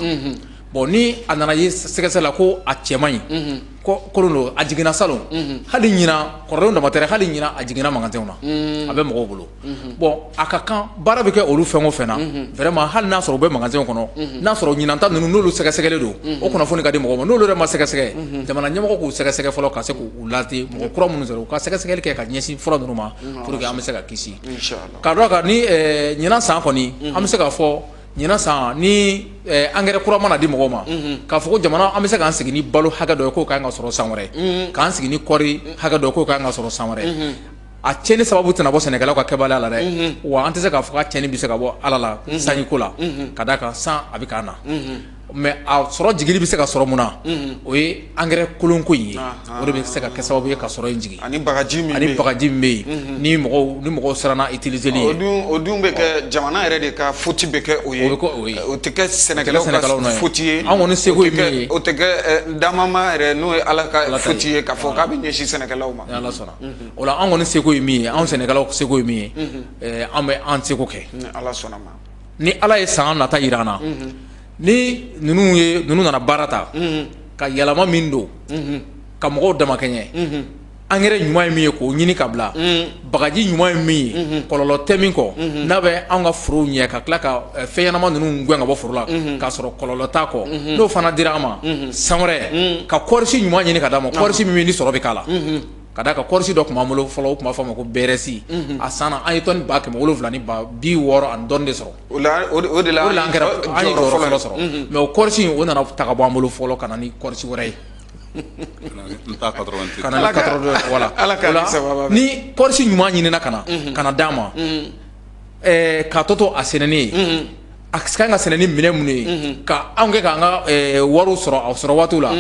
Bon, ni a nana ye sɛgɛsɛ la ko a cɛ man ɲi, kolon don, a jiginna salon, hali ɲinan kɔrɔlenw dama tɛ, hali ɲinan a jiginna magasinw na, a bɛ mɔgɔw bolo. Bon, a ka kan baara bɛ kɛ olu fɛn o fɛn na vraiment, hali n'a sɔrɔ u bɛ magasinw kɔnɔ, n'a sɔrɔ ɲinan ta ninnu n'olu sɛgɛsɛgɛlen don, o kunnafoni ka di mɔgɔw ma. N'olu yɛrɛ ma sɛgɛsɛgɛ, jamana ɲɛmɔgɔ k'u sɛgɛsɛgɛ fɔlɔ ka se k'u lase mɔgɔ kura minnu sɔrɔ, u ka sɛgɛsɛgɛli kɛ ka ɲɛsin fura ninnu ma pour que an bɛ se ka kisi. Ka dɔn kan ni ɲinan san kɔni, an bɛ se k'a fɔ ɲinan san ni engrais kura mana di mɔgɔw ma, k'a fɔ ko jamana an bɛ se k'an sigi ni balo hakɛ dɔ ye k'o kan ka sɔrɔ san wɛrɛ, k'an sigi ni kɔɔri hakɛ dɔ ye k'o kan ka sɔrɔ san wɛrɛ, a tiɲɛni sababu tɛna bɔ sɛnɛkɛlaw ka kɛbaliya la dɛ. Wa an tɛ se k'a fɔ k'a tiɲɛni bɛ se ka bɔ Ala la sanjiko la, ka d'a kan san a bɛ k'a na, mais a sɔrɔ jigili bɛ se ka sɔrɔ mun na? O ye engrais kolonko in ye. O de bɛ se ka kɛ sababu ye ka sɔrɔ in jigin. Ani bagaji min ani bagaji min bɛ yen, ni mɔgɔw siranna utiliser ye. O dun bɛ kɛ jamana yɛrɛ de ka faute bɛ kɛ o ye. O bɛ kɛ o ye. O tɛ kɛ sɛnɛkɛlaw ka faute ye. An kɔni seko ye min ye. O tɛ kɛ damama yɛrɛ, n'o ye Ala ka faute ye, k'a fɔ k'a bɛ ɲɛsin sɛnɛkɛlaw ma. Ni Ala sɔnna, o la an kɔni seko ye min ye, anw sɛnɛkɛlaw seko ye min ye, an bɛ an seko kɛ. Ni Ala sɔnna ma. Ni Ala ye san nata jira an na, ni ninnu ye ninnu nana baara ta ka yɛlɛma min don ka mɔgɔw damakɛɲɛ, engrais ɲuman ye min ye k'o ɲini ka bila, bagaji ɲuman ye min ye, kɔlɔlɔ tɛ min kɔ, n'a bɛ anw ka forow ɲɛ, ka tila ka fɛn ɲɛnama ninnu gɛn ka bɔ foro la k'a sɔrɔ kɔlɔlɔ t'a kɔ, n'o fana dira an ma san wɛrɛ, ka kɔɔrisi ɲuman ɲini ka d'a ma, kɔɔrisi min ni sɔrɔ bɛ k'a la, ka d'a kan kɔɔrisi dɔ tun b'an bolo fɔlɔ, u tun b'a fɔ a ma ko BRS. A san na an ye tɔni 760 000 ani dɔɔni de sɔrɔ. O de la o de la an kɛra an ye jɔyɔrɔ fɔlɔ sɔrɔ. Mais o kɔɔrisi in, o nana ta ka bɔ an bolo fɔlɔ ka na ni kɔɔrisi wɛrɛ ye. Ka na ni 82, voilà. O la ni kɔɔrisi ɲuman ɲinina ka na d'an ma, k'a tɔ to a sɛnɛni ye, a kan ka sɛnɛ ni minɛn minnu ye, ka anw kɛ k'an ka wariw sɔrɔ a sɔrɔ waatiw la,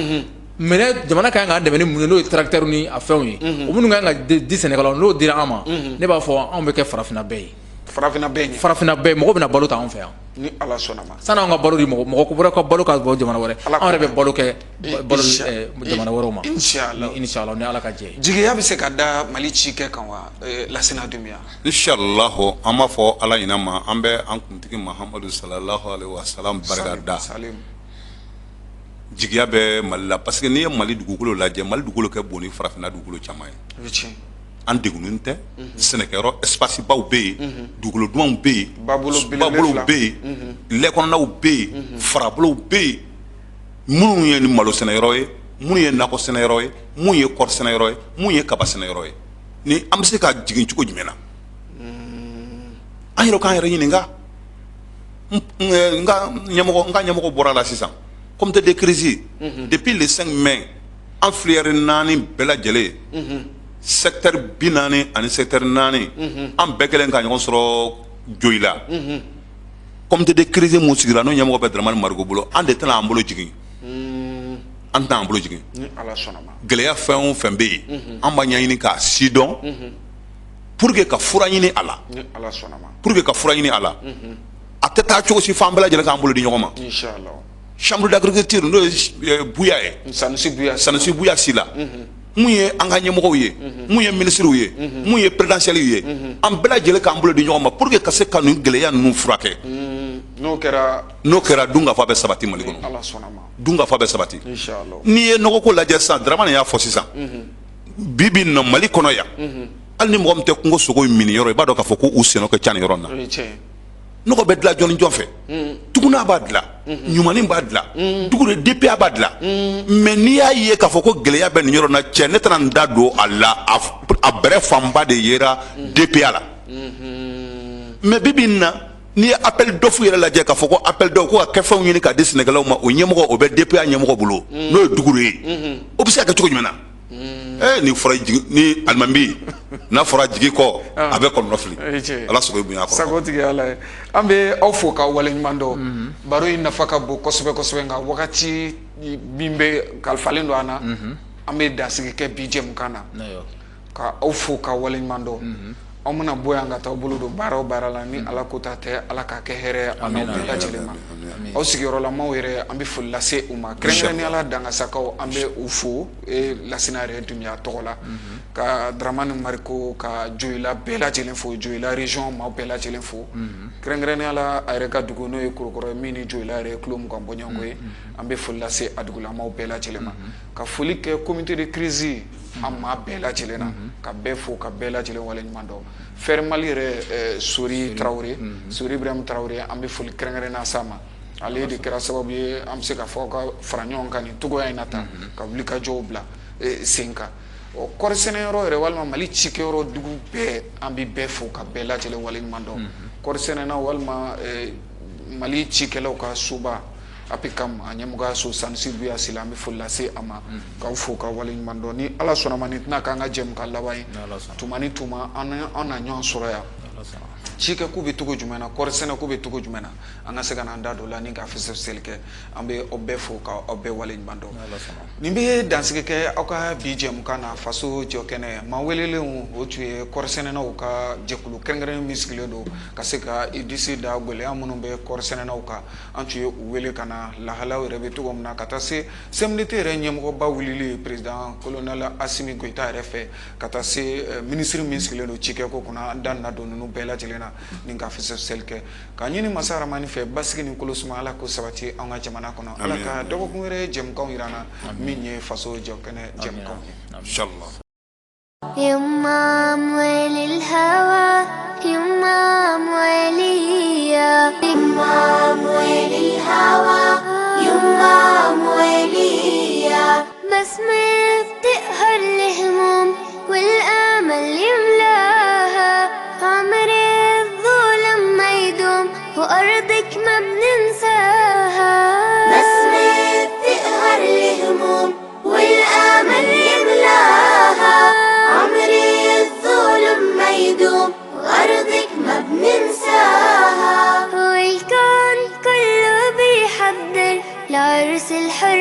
minɛ jamana ka kan k'an dɛmɛ ni mun ye, n'o ye tracteur ni a fɛnw ye, o minnu kan ka di sɛnɛkɛlaw, n'o dira an ma, ne b'a fɔ anw bɛ kɛ farafinna bɛɛ ye. Farafinna bɛɛ ɲɛ. Farafinna bɛɛ, mɔgɔ bɛna balo ta anw fɛ yan. Ni Ala sɔnna ma. Sani anw ka balo di mɔgɔ mɔgɔ wɛrɛ ka balo ka bɔ jamana wɛrɛ, anw yɛrɛ bɛ balo kɛ balo jamana wɛrɛw ma. Inshallah. Inshallah, ni Ala ka jɛ. Jigiya bɛ se ka da Mali cikɛ kan wa, Lasina Dunbiya? Inshallah, an b'a fɔ Ala ɲinɛ ma, an bɛ an kuntigi Mahamadu sallallahu alaihi wa sallam barika da. Jigiya bɛ Mali la parce que n'i ye Mali dugukolo lajɛ, Mali dugukolo kɛ bon ni farafinna dugukolo caman ye. An degunnen tɛ, sɛnɛkɛyɔrɔ espace baw bɛ yen, dugukolo dumanw bɛ yen, babolow bɛ yen, lɛ kɔnɔnaw bɛ yen, farabolow bɛ yen, minnu ye malo sɛnɛyɔrɔ ye, minnu ye nakɔ sɛnɛyɔrɔ ye, minnu ye kɔɔri sɛnɛyɔrɔ ye, minnu ye kaba sɛnɛyɔrɔ ye. Ni an bɛ se ka jigin cogo jumɛn na? An yɛrɛ k'an yɛrɛ ɲininka. N ka ɲɛmɔgɔ bɔra la sisan, comité de crise, depuis le 5 mai, an filière naani bɛɛ lajɛlen, secteur 40 ani secteur naani, an bɛɛ kɛlen ka ɲɔgɔn sɔrɔ Joyila. Comité de crise mun sigira, n'o ɲɛmɔgɔ bɛ Dramane Marigo bolo, an de tɛna an bolo jigin, an tɛna an bolo jigin. Gɛlɛya fɛn o fɛn bɛ yen, an b'a ɲɛɲini k'a si dɔn pour que ka fura ɲini a la, pour que ka fura ɲini a la. A tɛ taa cogo si f'an bɛɛ lajɛlen k'an bolo di ɲɔgɔn ma. Chambre d'agriculture, n'o ye Buya ye, Sanusi Buya Sila, mun ye an ka ɲɛmɔgɔw ye, mun ye minisiriw ye, mun ye présidentielle ye, an bɛɛ lajɛlen k'an bolo di ɲɔgɔn ma pour que ka se ka nin gɛlɛya ninnu furakɛ. N'o kɛra, n'o kɛra, dunkafa bɛ sabati Mali kɔnɔ, dunkafa bɛ sabati. N'i ye nɔgɔko lajɛ sisan, Dramane y'a fɔ sisan, bi bi in na Mali kɔnɔ yan, hali ni mɔgɔ min tɛ kungo sogo min yɔrɔ, i b'a dɔn k'a fɔ ko u senɔ ka ca nin yɔrɔ in na. Nɔgɔ bɛ dilan jɔn ni jɔn fɛ? Tuguna b'a dilan, Ɲumanin b'a dilan, Dugure DPA b'a dilan. Mais n'i y'a ye k'a fɔ ko gɛlɛya bɛ nin yɔrɔ na, cɛ, ne tɛna n da don a la, a bɛrɛ fanba de yera DPA la. Mais bi bi in na, n'i ye appel d'offre yɛrɛ lajɛ, k'a fɔ ko appel d'offre ko ka kɛfɛnw ɲini k'a di sɛnɛkɛlaw ma, o ɲɛmɔgɔ, o bɛ DPA ɲɛmɔgɔ bolo, n'o ye Dugure ye. O bɛ se ka kɛ cogo jumɛn na? Ni fɔra jigi ni alimami n'a fɔra jigi kɔ a bɛ kɔnɔnɔ fili. Ala sago i bonya kɔrɔ. Sago tigi Ala ye. An bɛ aw fo k'aw waleɲuman dɔn. Baro in nafa ka bon kosɛbɛ kosɛbɛ, nka wagati min bɛ kalifalen don an na, an bɛ dansigi kɛ bi jɛmukan na ka aw fo k'aw waleɲuman dɔn. Aw mana bɔ yan ka taa aw bolo don baara o baara la, ni Ala ko ta tɛ, Ala k'a kɛ hɛrɛ ye an n'aw bɛɛ lajɛlen ma. Aw sigiyɔrɔlamaw yɛrɛ, an bɛ foli lase u ma, kɛrɛnkɛrɛnnenya la Dangasakaw, an bɛ u fo Lasina yɛrɛ Dunbiya tɔgɔ la, ka Dramani Mariko ka Joyila bɛɛ lajɛlen fo, Joyila région maaw bɛɛ lajɛlen fo, kɛrɛnkɛrɛnnenya la a yɛrɛ ka dugu n'o ye Kulukɔrɔ ye, min ni Joyila yɛrɛ ye kilo 20 bɔɲɔgɔnko ye. An bɛ foli lase a dugulamaw bɛɛ lajɛlen ma, ka foli kɛ comité de crise a maa bɛɛ lajɛlen na, ka bɛɛ fo ka bɛɛ lajɛlen waleɲuman dɔn. Fɛrɛ Mali yɛrɛ, Sori Tarawele, Sori Ibrahim Tarawele, an bɛ foli kɛrɛnkɛrɛn s'a ma. Ale de kɛra sababu ye an bɛ se ka fɔ ka fara ɲɔgɔn kan nin cogoya in na tan, ka wuli ka jɔw bila sen kan. Ɔ kɔɔri sɛnɛyɔrɔ yɛrɛ walima Mali cikɛyɔrɔ dugu bɛɛ, an bɛ bɛɛ fo ka bɛɛ lajɛlen waleɲuman dɔn. Kɔɔri sɛnɛnaw walima Mali cikɛlaw ka soba APCAM, a ɲɛmɔgɔyaso Sanusi Buya Sila, an bɛ foli lase a ma, k'aw fo ka waleɲuman dɔn. Ni Ala sɔnna ma, nin tɛna k'an ka jɛmukan laban ye. Tuma ni tuma an na ɲɔgɔn sɔrɔ yan. Cikɛko bɛ cogo jumɛn na, kɔɔri sɛnɛko bɛ cogo jumɛn na, an ka se ka n'an da don la ni ka fɛsɛfɛsɛli kɛ. An bɛ aw bɛɛ fo ka aw bɛɛ waleɲuman dɔn. Nin bɛ dansigi kɛ aw ka bi jɛmukan na Faso Jɔ Kɛnɛ. Maa welelenw, o tun ye kɔɔri sɛnɛnaw ka jɛkulu kɛrɛnkɛrɛnnen min sigilen don ka se ka i disi da gɛlɛya minnu bɛ kɔɔri sɛnɛnaw kan. An tun ye u wele ka na lahalaw yɛrɛ bɛ cogo min na, ka taa se CMDT yɛrɛ ɲɛmɔgɔba wulili président colonel Asimi Goyita yɛrɛ fɛ, ka taa se minisiri min sigilen don cikɛko kunna. An da nana don ninnu bɛɛ lajɛlen na ni ka fɛsɛfɛsɛli kɛ, ka ɲini masa Ramani fɛ basigi ni kolosuma, Ala ko sabati an ka jamana kɔnɔ. Ala ka dɔgɔkun wɛrɛ jɛmukanw jira an na, min ye Faso Jɔ Kɛnɛ jɛmukanw ye. Inchallah. يما أموال الهوى، يما أمواليا، يما أموال الهوى، يما أمواليا. بسمة بتقهر الهموم والآمل يملاها، عمر الظلم ما يدوم وأرضك ما بننساها. بسمة بتقهر الهموم والآمل يملاها، عمر الظلم ما يدوم وأرضك ما بننساها. والكون كله بيحضر لعرس الحر.